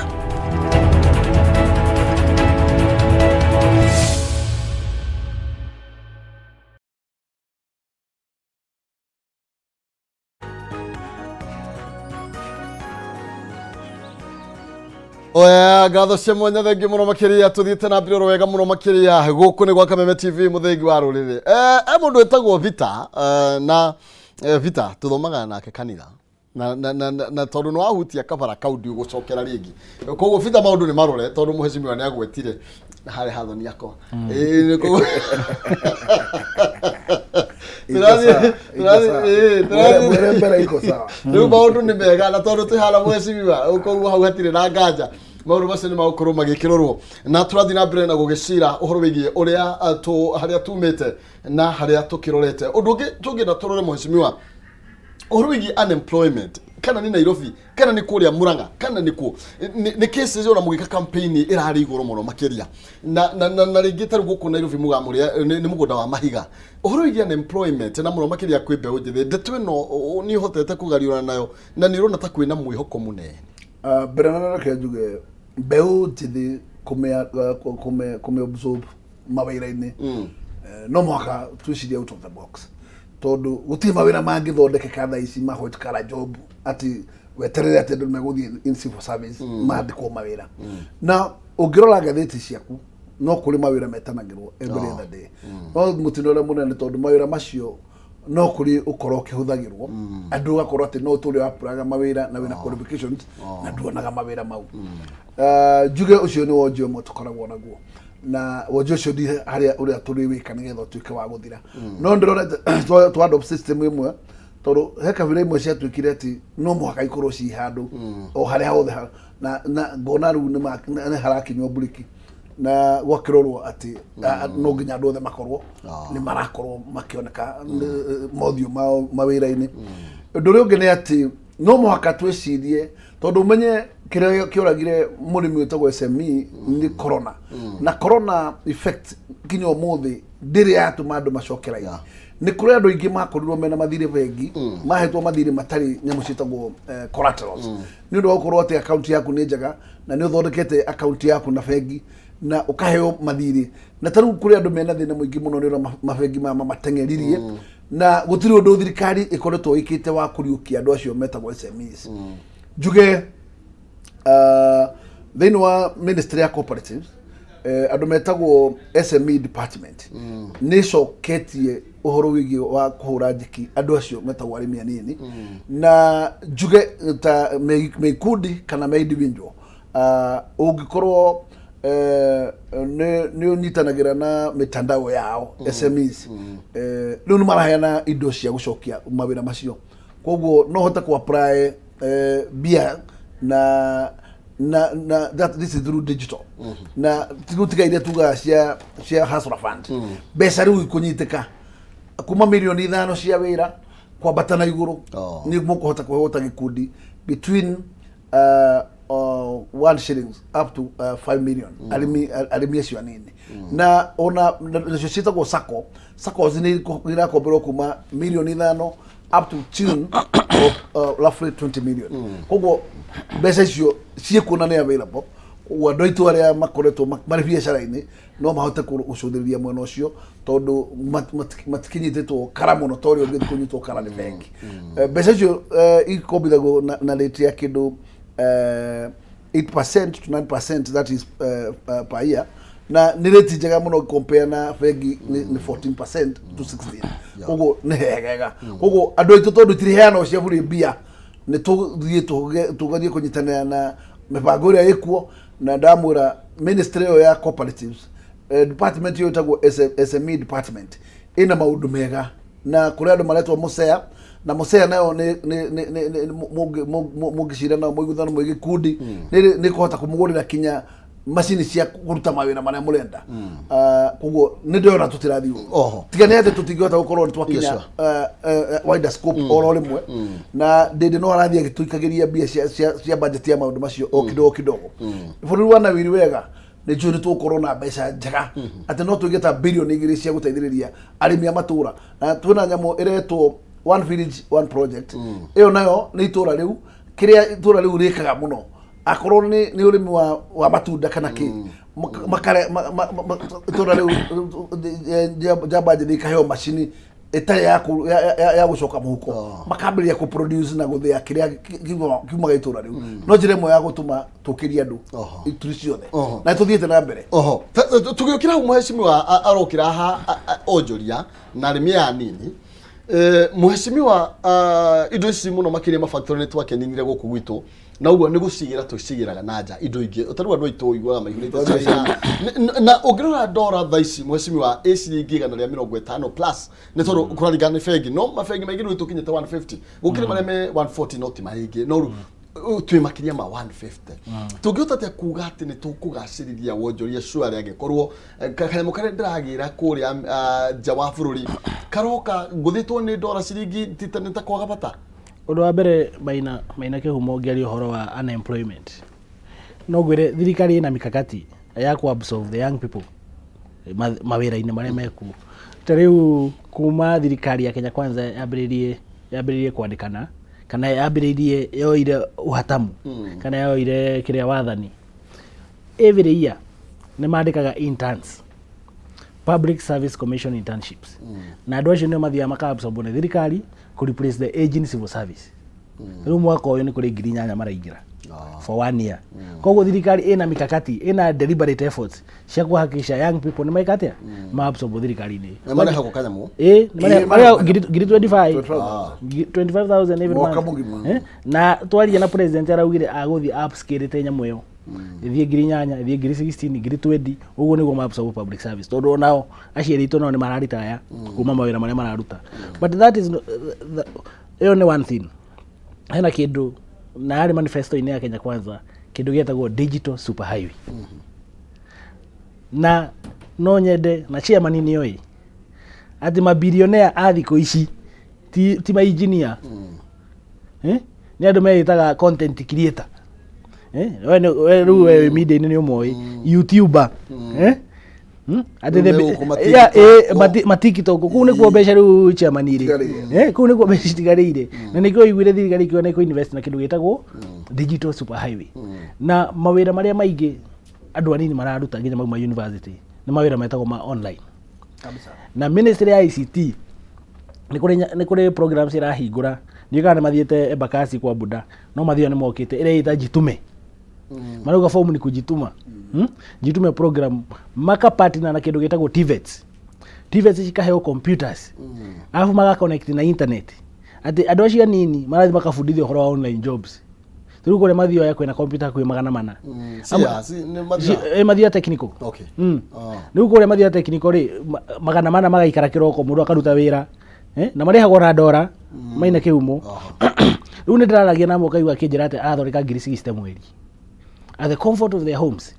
Oya, ngatho cia mwanya thengiũ mũno makĩria tũthiĩte na mbere oro wega mũno makĩria gũkũ nĩ gwa Kameme TV mũthĩgi wa rũrĩrĩ. E mũndũ wĩtagwo Vita na Vita tũthomaga nake kanitha na tondũ nĩ wahutia kabara kau ndigũcokera rĩngĩ. Koguo Vita maũndũ nĩ marore tondũ mũhecimiwa nĩ agwetire harĩ hathoni akwa. Koguo rĩu maũndũ nĩ mega na tondũ twĩ haha mũhecimiwa koguo hau hatirĩ na nganja maũndũ macio nĩ magũkorwo magĩkĩrorwo na tũrathiĩ na mbere na gũgĩcira ũhoro wĩgiĩ ũrĩa harĩa tumĩte na harĩa tũkĩrorete. Ũndũ ũngĩ tũngĩenda tũrore mũhecimiwa ũhoro wĩgiĩ unemployment kana nĩ Nairobi kana nĩ kũrĩa Murang'a kana nĩ kũ nĩ cases ona mũgĩka campaign ĩrarĩ igũrũ mũno makĩria na rĩngĩ ta rĩu gũkũ Nairobi mũgamũrĩa nĩ mũgũnda wa mahiga. Ũhoro wĩgiĩ unemployment na mũno makĩria kwĩ mbeũ njĩthĩ, ndeto ĩno nĩ ũhotete kũgariũrana nayo na nĩ ũrona ta kwĩna mwĩhoko mũnene? Mbere na reke njuge mbeũ njĩthĩ kũmĩ absorb mawĩra-inĩ no mũhaka twĩcirie out of the box tondũ gũtirĩ mawĩra mangĩthondekeka thaa ici ma white collar job atĩ weterere atĩ andũ megũthiĩ in civil service mandĩkwo mawĩra. Na ũngĩrora ngathĩti ciaku no kũrĩ mawĩra metanagĩrwo every other day, no mũtino ũrĩa mũnene tondũ mawĩra macio no kũrĩ ũkorwo ũkĩhũthagĩrwo andũ ũgakorwo atĩ no ũtũre wapuraga mawĩra na wĩna qualifications na nduonaga mawĩra mau. Njuge ũcio nĩ wonje ũmwe tũkoragwo naguo na wonje ũcio ndi harĩa ũrĩa tũrĩwĩka nĩgetha ũtuĩke wa gũthira. No ndĩrona twa adopt system ĩmwe tondũ he kabira imwe ciatuĩkire atĩ no mũhaka ikorwo ci handũ o harĩa hothe na ngona rĩu nĩ harakinywo mburiki na gwakĩrorwo atĩ no nginya andũ othe makorwo nĩ marakorwo makĩoneka mothiũ mao mawĩra-inĩ. Ũndũ ũrĩa ũngĩ nĩ atĩ no mũhaka twĩcirie Tondũ ũmenye kĩrĩa kĩoragire mũrĩmi wĩtagwo SME nĩ corona, na corona effect nginya ũmũthĩ ndĩrĩ yatũma andũ macoke raini. Nĩ kũrĩ andũ aingĩ makorirwo mena mathirĩ bengi, mahetwo mathirĩ matarĩ nyamũ ciĩtagwo collaterals, nĩ ũndũ wa gũkorwo atĩ akaunti yaku nĩ njega na nĩ ũthondekete akaunti yaku na bengi na ũkaheo mathirĩ. Na ta rĩu kũrĩ andũ mena thĩna mũingĩ mũno nĩ ũrĩa mabengi maya mamateng'eririe, na gũtirĩ ũndũ thirikari ĩkoretwo ĩkĩte wa kũriũkia andũ acio metagwo SMEs. Njuge thĩinĩ wa ministry ya cooperatives, andũ metagwo SME department nĩ ĩcoketie ũhoro wĩgiĩ wa kũhũra njeki andũ acio metagwo arĩmi anini, na njuge ta me ikundi kana me individual, ũngĩkorwo nĩ ũnyitanagĩra na mitandao yao SMEs, rĩu nĩ maraheana indo cia gũcokia mawĩra macio. Koguo no hote ku apply mbia na that this is through digital, na gutiga iria tugaga cia Hustler Fund. Mbeca rĩu ikũnyitĩka kuma mirioni 5 cia wĩra kwambata na igũrũ. Nĩ mũkũhota kũheo ta gĩkundi between 1 shillings up to 5 million, arĩmi acio anini. Na ona nacio ciĩtagwo sacco. Saccos nĩ irakomberwo kuma mirioni 5 up to tune of roughly 20 million. Koguo mbeca icio ciĩkuo na nĩ available. Koguo andũ aitũ arĩa makoretwo marĩ biacara-inĩ no mahote gũcũthĩrĩria mwena ũcio, tondũ matikinyitĩtwo kara mũno ta ũrĩa ũngĩthiĩ kũnyitwo kara nĩ bengi. Mbeca icio ikombithagwo na rate ya kĩndũ 8% to 9%, that is per year, na nĩ rate njega mũno compare na bengi nĩ 14% to 16. Koguo nĩ hegega. Koguo andũ aitũ, tondũ itiriheanagwo cia bũrĩ mbia, nĩ tũthiĩ tũgerie kũnyitanĩra na mĩbango ĩrĩa ĩkuo. Na ndamwĩra ministry ĩyo ya cooperatives, department ĩyo ĩtagwo SME department, ĩna maũndũ mega, na kũrĩ andũ maretwo mũcea, na mũcea nayo nĩ mũngĩcira nao mũiguthano mwĩ gĩkundi, nĩ kũhota kũmũgũrĩra kinya macini cia kũruta mawĩra marĩa mũrenda. Koguo nĩ ndĩrona tũtirathiĩ ũru. Tiga nĩ atĩ tũtingĩhota gũkorwo nĩ twakinya wider scope oro rĩmwe, na ndĩndĩ no arathiĩ agĩtũikagĩria mbia cia budget ya maũndũ macio o kidogo kidogo. Bũrũri wa nawiri wega, nĩ njũĩ nĩ tũgũkorwo na mbeca njega atĩ no tũige ta 2 birioni cia gũteithĩrĩria arĩmi a matũra. Na twĩna nyamũ ĩretwo One Village One Project. Ĩyo nayo nĩ itũra rĩu, kĩrĩa itũra rĩu rĩkaga mũno, akorwo nĩ ũrĩmi wa matunda kana kĩ, makare itũra rĩu, njamba njĩthĩ ikaheo macini ĩtarĩ ya gũcoka mũhuko, makambĩrĩria kũ produce na gũthĩa kĩrĩa kiumaga itũra rĩu. No njĩra ĩmwe ya gũtũma tũkĩrie andũ ituri ciothe, na tũthiĩte na mbere. Oho, tũgĩũkĩra hau, mũhecimiwa arokĩra ha onjoria na arĩmi aya anini. Mũhecimiwa, indo ici mũno makĩria mafactory nĩ twakeninire gũkũ gwitũ, na ũguo nĩ gũcigĩra tũcigĩraga na nja indo ingĩ. Ũtarĩ andũ aitũ ũiguaga maihũrĩte China. Na ũngĩrora ndora thaa ici, mũhecimiwa, ĩ ciringi 150 plus, nĩ tondũ kũraringana nĩ bengi, no mabengi maingĩ rĩu tũkinyĩte 150, gũkĩrĩ marĩa me 140, no ti maingĩ, no rĩu twĩ makĩria ma 150. Tũngĩhota atĩa kuga atĩ nĩ tũkũgacĩrithia wonjoria surely angĩkorwo kanyamũ karĩa ndĩragĩra kũrĩa nja wa bũrũri karoka ngũthĩtwo nĩ ndora ciringi nĩ ta kwaga bata? Ũndũ wa mbere, Maina Kĩhumo, ngĩaria ũhoro wa unemployment, no ngwĩre thirikari ĩna mikakati ya ku absorb the young people mawĩra-inĩ marĩa mekuo. Ta rĩu kuma thirikari ya Kenya Kwanza yambĩrĩrie kwandĩkana, kana yambĩrĩirie yoire ũhatamu, kana yoire kĩrĩa wathani, every year nĩ mandĩkaga interns, Public Service Commission internships, na andũ acio nĩo mathiaga maka-absorbwo nĩ thirikari kũ replace the aging civil service. Rĩu mwaka ũyũ nĩ kũrĩ 8,000 maraingĩra for one year. Koguo thirikari ĩna mikakati, ĩna deliberate efforts cia kũhakikisha young people nĩ maika atĩa, maabsorbwo thirikari-inĩ. Nĩ marehagwo kanyamũ? Ĩ, nĩ marehagwo ngiri 25, 25,000 every Mwaka month. Mũgima. Na twaria na president, araugire agũthiĩ upscalĩte nyamũ ĩyo ĩthiĩ 8,000, ĩthiĩ ngiri 16, ngiri 20. Ũguo nĩguo maabsorb public service, tondũ onao aciari aitũ nao nĩ mararitaya kuma mawĩra marĩa mararuta. But that is ĩyo nĩ one thing. Hena kĩndũ na yarĩ manifesto-inĩ ya Kenya Kwanza, kĩndũ gĩetagwo digital super highway, na no nyende na chairman nĩ oĩ atĩ mabilionea a thikũ ici ti mainjinia, eh? Nĩ andũ meĩtaga content creator. Eh, we nĩ- we rĩu we wĩ media-inĩ nĩ ũmoĩ youtuber Eh? Hmm? Atĩ Rĩu the- megũkũ ma Yeah, TikTok. eh, ma TikTok kũu nĩkuo mbeca rĩu chairman irĩ Citigarĩire. Eh, kũu nĩkuo mbeca citigarĩire na nĩkĩo ũiguire thirikari ĩkiuga nĩ ĩkũ-invest na kĩndũ gĩtagwo digital super highway na mawĩra marĩa maingĩ andũ anini mararuta nginya mauma university nĩ mawĩra metagwo ma online na ministry ya ICT nĩ kũrĩ nya- nĩ kũrĩ programs ĩrahingũra ndiũĩ kana nĩ mathiĩte Embakasi kwa Buda no mathiĩ nĩ mokĩte ĩrĩa ĩta jitume marauga fomu ni kujituma hmm? jitume program maka partner na kĩndũ gĩtagwo TVETs TVETs cikaheo computers alafu maka connect na internet atĩ andũ acio anini marathiĩ makabundithio ũhoro wa online jobs rĩu kũrĩa mathioya kwĩna computer hakuhĩ 400. Si ya, si nĩ mathioya? Mathioya technical. Okay. Rĩu kũrĩa mathioya technical rĩ 400 magaikara kĩroko mũndũ akaruta wĩra eh, na marĩhagwo na ndora maina kĩhumo. Rĩu nĩ ndĩraragia na mũkaigua akĩnjĩra atĩ arathondeka 60,000 mweri at the comfort of their homes,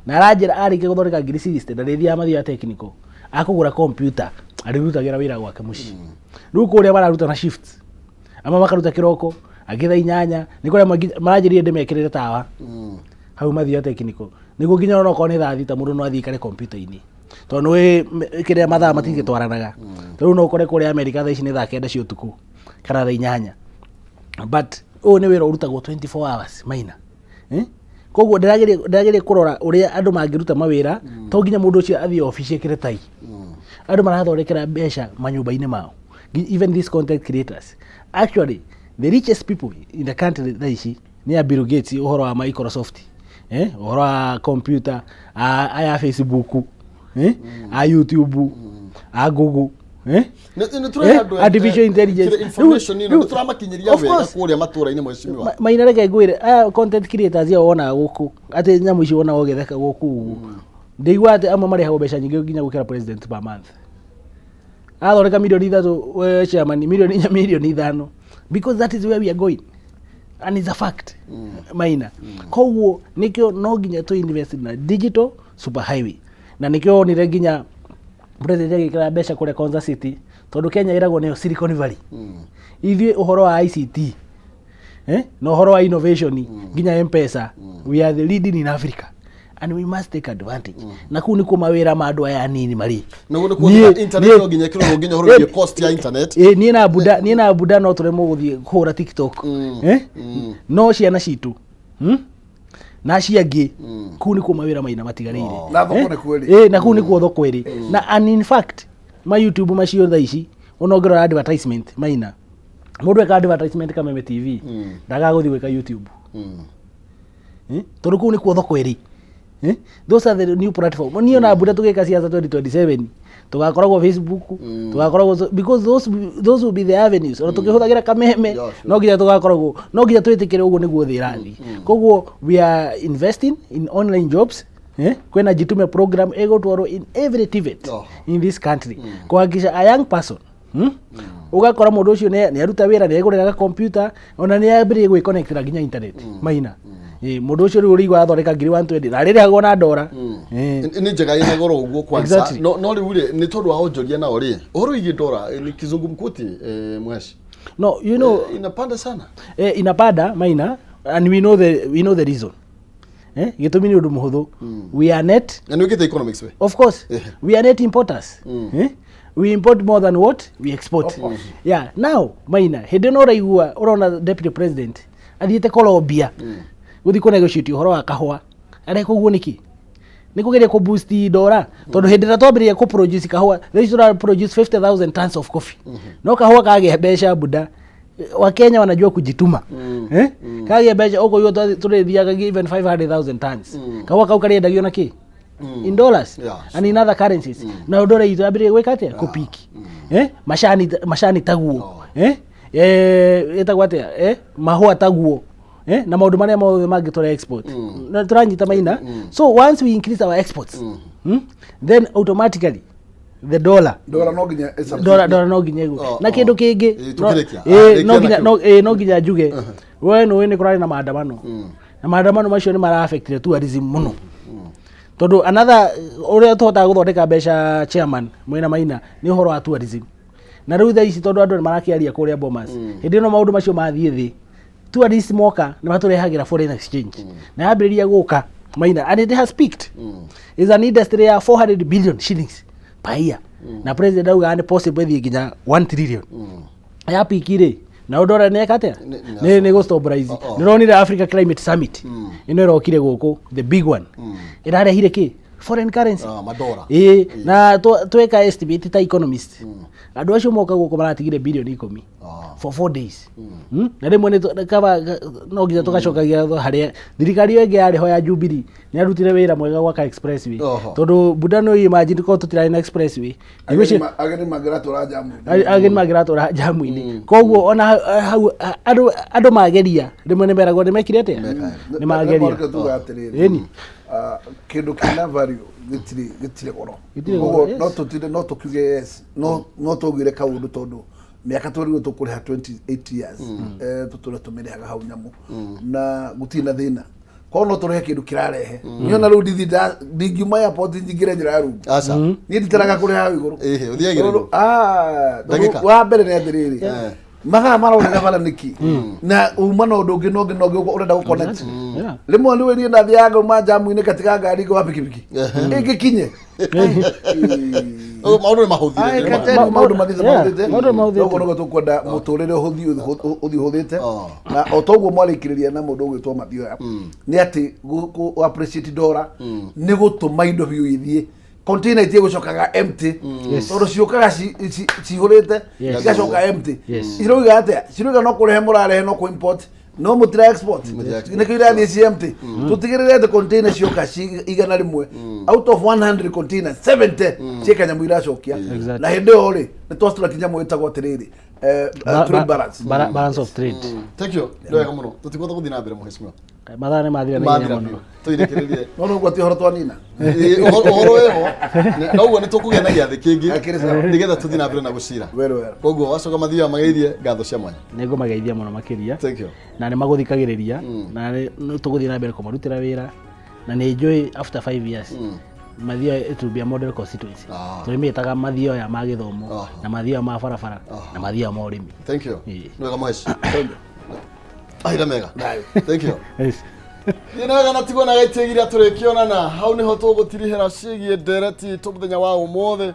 na aranjĩra arĩkia gũthondeka 60,000 ndarĩthiaga mathioya technical, akũgũra computer arĩrutagĩra wĩra gwake mũciĩ. Rĩu kũrĩa mararuta na shifts, amwe makaruta kĩroko, angĩ thaa 8, nĩ kũrĩa maranjĩrire ndĩmekĩrĩre tawa hau mathioya technical nĩguo nginya ona okorwo nĩ thaa 6 mũndũ no athiĩ aikare kompiuta-inĩ, tondũ nĩ kĩrĩa mathaa matingĩtwaranaga. Rĩu no ũkore kũrĩa Amerika thaa ici nĩ thaa 9 cia ũtukũ kana thaa 8, but ũyũ nĩ wĩra ũrutagwo 24 hours maina, eh? Koguo ndĩrageria kũrora ũrĩa andũ mangĩruta mawĩra to nginya mũndũ ũcio athiĩ obici ekĩre tai. Andũ marathondekera mbeca manyũmba-inĩ mao. Even these content creators, actually the richest people in the country thaa ici nĩ a Bill Gates, ũhoro wa Microsoft, eh? Ũhoro wa computer, aya a Facebook, eh? A YouTube, a Google, eh? Nĩ tũrehe andũ Artificial intelligence. Kĩrĩa information ĩno Rĩu- nĩ tũramakinyĩria Of wega course. kũrĩa matũra-inĩ mheshimiwa? Maina reke ngwĩre, aya content creators aya wonaga gũkũ atĩ nyamũ ici wonaga ũgĩtheka gũkũ ũguo, ndĩigua atĩ amwe marĩhagwo mbeca nyingĩ nginya gũkĩra president per month. Athondeka 3 million we chairman, 4 million, 5 million, because that is where we are going and it's a fact maina. Koguo nĩkĩo no nginya tũ invest na digital super highway, na nĩkĩo wonire nginya president agĩkĩra mbeca kũrĩa Konza City, tondũ Kenya ĩragwo nĩyo Silicon Valley. Ithuĩ ũhoro wa ICT, eh? Na ũhoro wa innovation nginya M-Pesa, we are the leading in Africa and we must take advantage, na kũu nĩkuo mawĩra ma andũ aya anini marĩ. Nĩguo nĩ kuoneka internet no nginya ĩkĩrorwo nginya ũhoro wĩgiĩ cost ya internet. Ĩ, niĩ na buda no tũremwo gũthiĩ kũhũra TikTok, eh? No ciana citũ, Na acio angĩ kũu nĩkuo mawĩra maina matigarĩire. Na thoko nĩkuo ĩrĩ. Ĩ, na kũu nĩkuo thoko ĩrĩ, na and in fact ma YouTube macio thaa ici ona ũngĩrora advertisement maina, mũndũ eka advertisement Kameme TV ndagaga gũthiĩ gwĩka YouTube. Eh? Tondũ kũu nĩkuo thoko ĩrĩ. Eh? Those are the new platform. Niĩ ona mbura tũgĩka ciaca 2027 tũgakoragwo Facebook, tũgakoragwo because those will be the avenues ona tũkĩhũthagĩra Kameme no nginya tũgakoragwo, no nginya twĩtĩkĩre ũguo nĩguo thĩ ĩrathiĩ. Koguo we are investing in online jobs, eh? Kwĩna Jitume program ĩgũtwarwo in every TVET in this country kuhakikisha a young person, Ũgakora mũndũ ũcio nĩ aruta wĩra, nĩ egũrĩraga computer, ona nĩ ambĩrĩrie gwĩconnectĩra nginya internet maina. Ĩ, mũndũ ũcio rĩu ũrĩigua athondeka 120,000 na rĩrĩhagwo na ndora. Ĩ. Nĩ njega ĩna goro ũguo kwanza. No rĩu rĩ, nĩ tondũ wa onjoria nao rĩ, ũhoro wĩgiĩ ndora ni kizungumkuti, mweshi. No, you know, inapanda sana. Eh, inapanda maina, and we know the reason. Eh, gĩtũmi nĩ ũndũ mũhũthũ, we are net Na nĩ wĩkĩte economics we? Of course, we are net importers. Eh? We import more than what we export. Of course. Yeah, now maina hĩndĩ ĩno ũraigua ũrona deputy president athiĩte Colombia gũthiĩ kũ negotiate ũhoro wa kahũa, areka ũguo nĩkĩ? Nĩ kũgeria kũ boost ndora, tondũ hĩndĩ ĩrĩa twambĩrĩria kũ produce kahũa, thaa ici tũra produce 50,000 tons of coffee, no kahũa kagĩa mbeca buda, Wakenya wanajua kujituma, eh? Kagĩa mbeca ũkũigua tũrĩthiaga even 500,000 tons. Kahũa kau karĩendagio na kĩ? In dollars and in other currencies. Na ndora itũ yambĩrĩria gwĩka atĩa? Kũpiki, eh? Macani taguo, eh? Eh, ĩtagwo atĩa, eh? Mahũa taguo, eh? Na maũndũ marĩa mothe mangĩ tũra export na tũranyita maina. So once we increase our exports, Then automatically the dollar Ndora no nginya ndora no nginya ĩgwe. Oh, Na kĩndũ oh. kĩngĩ Ĩ, tũkĩrĩkia. Ah, rĩkia no nginya nakĩo. no nginya njuge, we nĩ nĩ kũrarĩ na maandamano, na maandamano macio nĩ mara affectire tourism mũno, tondũ another ũrĩa tũhotaga gũthondeka mbeca, chairman mwena maina, nĩ ũhoro wa tourism. Na rĩu thaa ici tondũ andũ nĩ marakĩaria kũrĩa Bomas, hĩndĩ ĩno maũndũ macio mathiĩ thĩ. Tourist moka nĩ matũrehagĩra foreign exchange na yambĩrĩria gũka maina, and it has peaked, is an industry ya 400 billion shillings per year, na president augaga nĩ possible ĩthiĩ nginya 1 trillion. Ya peak rĩ, na ũndũ ũrĩa nĩeka atĩa nĩ gũ stabilize. Nĩ ũronire Africa Climate Summit ĩno ĩrokire gũkũ, the big one, ĩrarehire kĩ? Foreign currency. Ah, madora. Ĩĩ, na tweka estimate ta economist, andũ acio moka gũkũ maratigire bilioni 10 for 4 days. Na rĩmwe nĩ kaba no nginya tũgacokagia harĩa thirikari ĩyo ĩngĩ yarĩ ho ya Jubilee nĩ yarutire wĩra mwega gwaka expressway. Tondũ buda no imagine korwo tũtirarĩ na expressway. Ageni mangĩratũra jamu. Ageni mangĩratũra jamu-inĩ. Koguo ona hau andũ mageria rĩmwe nĩ meragwo nĩ mekire atĩa, nĩ mageria. Reke tuga atĩrĩrĩ. Ĩni. Ah, kĩndũ kĩna value gĩtirĩ goro. Gĩtirĩ goro, Koguo yes. no tũtinde no tũkiuge yes, no tũgire kaũndũ tondũ mĩaka twerirwo tũkũrĩha 28 years, tũtũre tũmĩrĩhaga hau nyamũ na gũtirĩ na thĩna. Koguo no tũrehe kĩndũ kĩrarehe. Niĩ ona rĩu ndithi ndingiuma airport njingĩre njĩra ya rungu. Aca. Niĩ nditaraga kũrĩha hau igũrũ. Ĩhĩ, ũthiagĩra Tondũ- igũrũ. Ah, tondũ Ndagĩka. wa mbere nĩ atĩrĩrĩ, mathaa maroneka bara nĩkĩ na uma na ũndũ ũngĩ na ũngĩ na ũngĩ ũrenda gũ connect. Rĩmwe nĩ wĩrie ndathiaga ngauma jamu-inĩ ngatiga ngari ngoya pikipiki ĩngĩkinye. Maũndũ nĩ mahũthire. Ai, Nĩ kate mahũthire. maũndũ mathiĩte mahũthĩte. Maũndũ nĩ mahũthĩte. Noguo nĩguo tũkwenda mũtũrĩre ũthiĩ ũhũthĩte, na o toguo mwarĩkĩrĩria na mũndũ ũgwĩtwo Mathioya nĩ atĩ gũ appreciate dollar nĩ gũtũma indo biũ ithiĩ, container itige gũcokaga empty. Tondũ ciũkaga cihũrĩte, cigacoka empty. Cirauga atĩa? Cirauga no kũrehe mũrarehe, no kũ import, no mũtira export. Nĩkĩo irathiĩ ci empty. Tũtigĩrĩre atĩ container cioka ci 100, out of 100 containers, 70 ciĩ kanyamũ iracokia. Na hĩndĩ ĩyo rĩ, nĩ twastrike nyamũ ĩtagwo atĩrĩrĩ, trade balance. Balance of trade. Thank you. Nĩ wega mũno. Tũtigũhota gũthiĩ na mbere, mheshimiwa. Mathaa nĩ mathira na ihenya Mathira mũno. biũ. Tũirĩkĩrĩrie. No noguo ti ũhoro twanina. Ĩĩ, ũhoro wĩho. Na ũguo nĩ tũkũgĩa na gĩathĩ kĩngĩ Akĩrĩ sawa. nĩgetha tũthiĩ na mbere na gũcira. Wero wero. Koguo wacoka mathiaga mageithie ngatho cia mwanya. Nĩ ngũmageithia mũno makĩria. Thank you. Na nĩ magũthikagĩrĩria na nĩ tũgũthiĩ na mbere kũmarutĩra wĩra, na nĩ njũĩ after 5 years Mathioya it will be a model constituency. Tũrĩmĩtaga Mathioya ma gĩthomo na Mathioya ma barabara na Mathioya ma ũrĩmi. Thank you. Ĩĩ. Nĩ wega mũheci. Mahinda mega. Thank you. Yes. Thiĩ na wega na tigwo na gaitĩgiria tũrĩkĩonana hau nĩho tũgũtirihĩra ciĩgiĩ ndereti itũ mũthenya wa ũmũthĩ,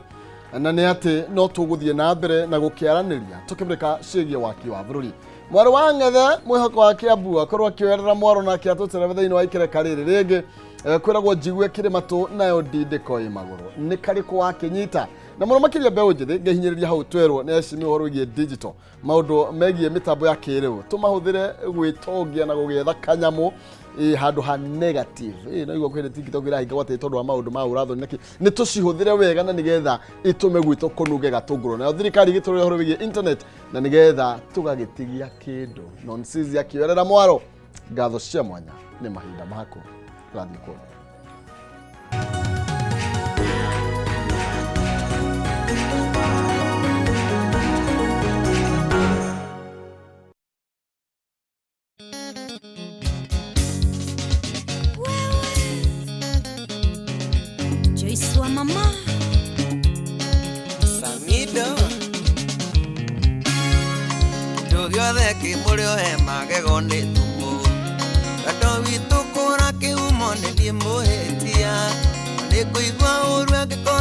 na nĩ atĩ no tũgũthiĩ na mbere na gũkĩaranĩria tũkĩmũrĩka ciĩgiĩ waki wa bũrũri. Mwarĩ wa ng'ethe mwĩhoko wa Kĩambu akorwo akĩoerera mwaro nake atũterebe thĩinĩ wa ikereka rĩrĩ rĩngĩ. Kwĩragwo njigue kĩrĩ matũ nayo ndindĩko ĩ magũrũ nĩ karĩkũ wakĩnyita, na mũno makĩria mbeũ njĩthĩ ngĩhinyĩrĩria hau twerwo nĩ ecimi ũhoro wĩgiĩ digital, maũndũ megiĩ mĩtambo ya kĩrĩu tũmahũthĩre gwĩtongia na gũgĩetha kanyamũ ĩ handũ ha negative. Ĩ no igua kwĩrĩ TikTok ĩrahingagwo atĩ tondũ wa maũndũ ma ũrathoni na kĩ. Nĩ tũcihũthĩre wega na nĩgetha ĩtũme gwitũ kũnunge gatũngũrũ, nayo thirikari ĩgĩtũrĩre ũhoro wĩgiĩ internet na nĩgetha tũgagĩtigia kĩndũ. Nonsizi akĩoerera mwaro ngatho cia mwanya nĩ mahinda maku tũrathiĩ kũndũ. Joyce wa mama. Samido kĩndũ gĩothe kĩ mũrĩo he magego nĩ thumu wendo witũ kũra kĩhumo nĩ niĩ mũhĩtia nĩ kũigua ũru angĩkorwo.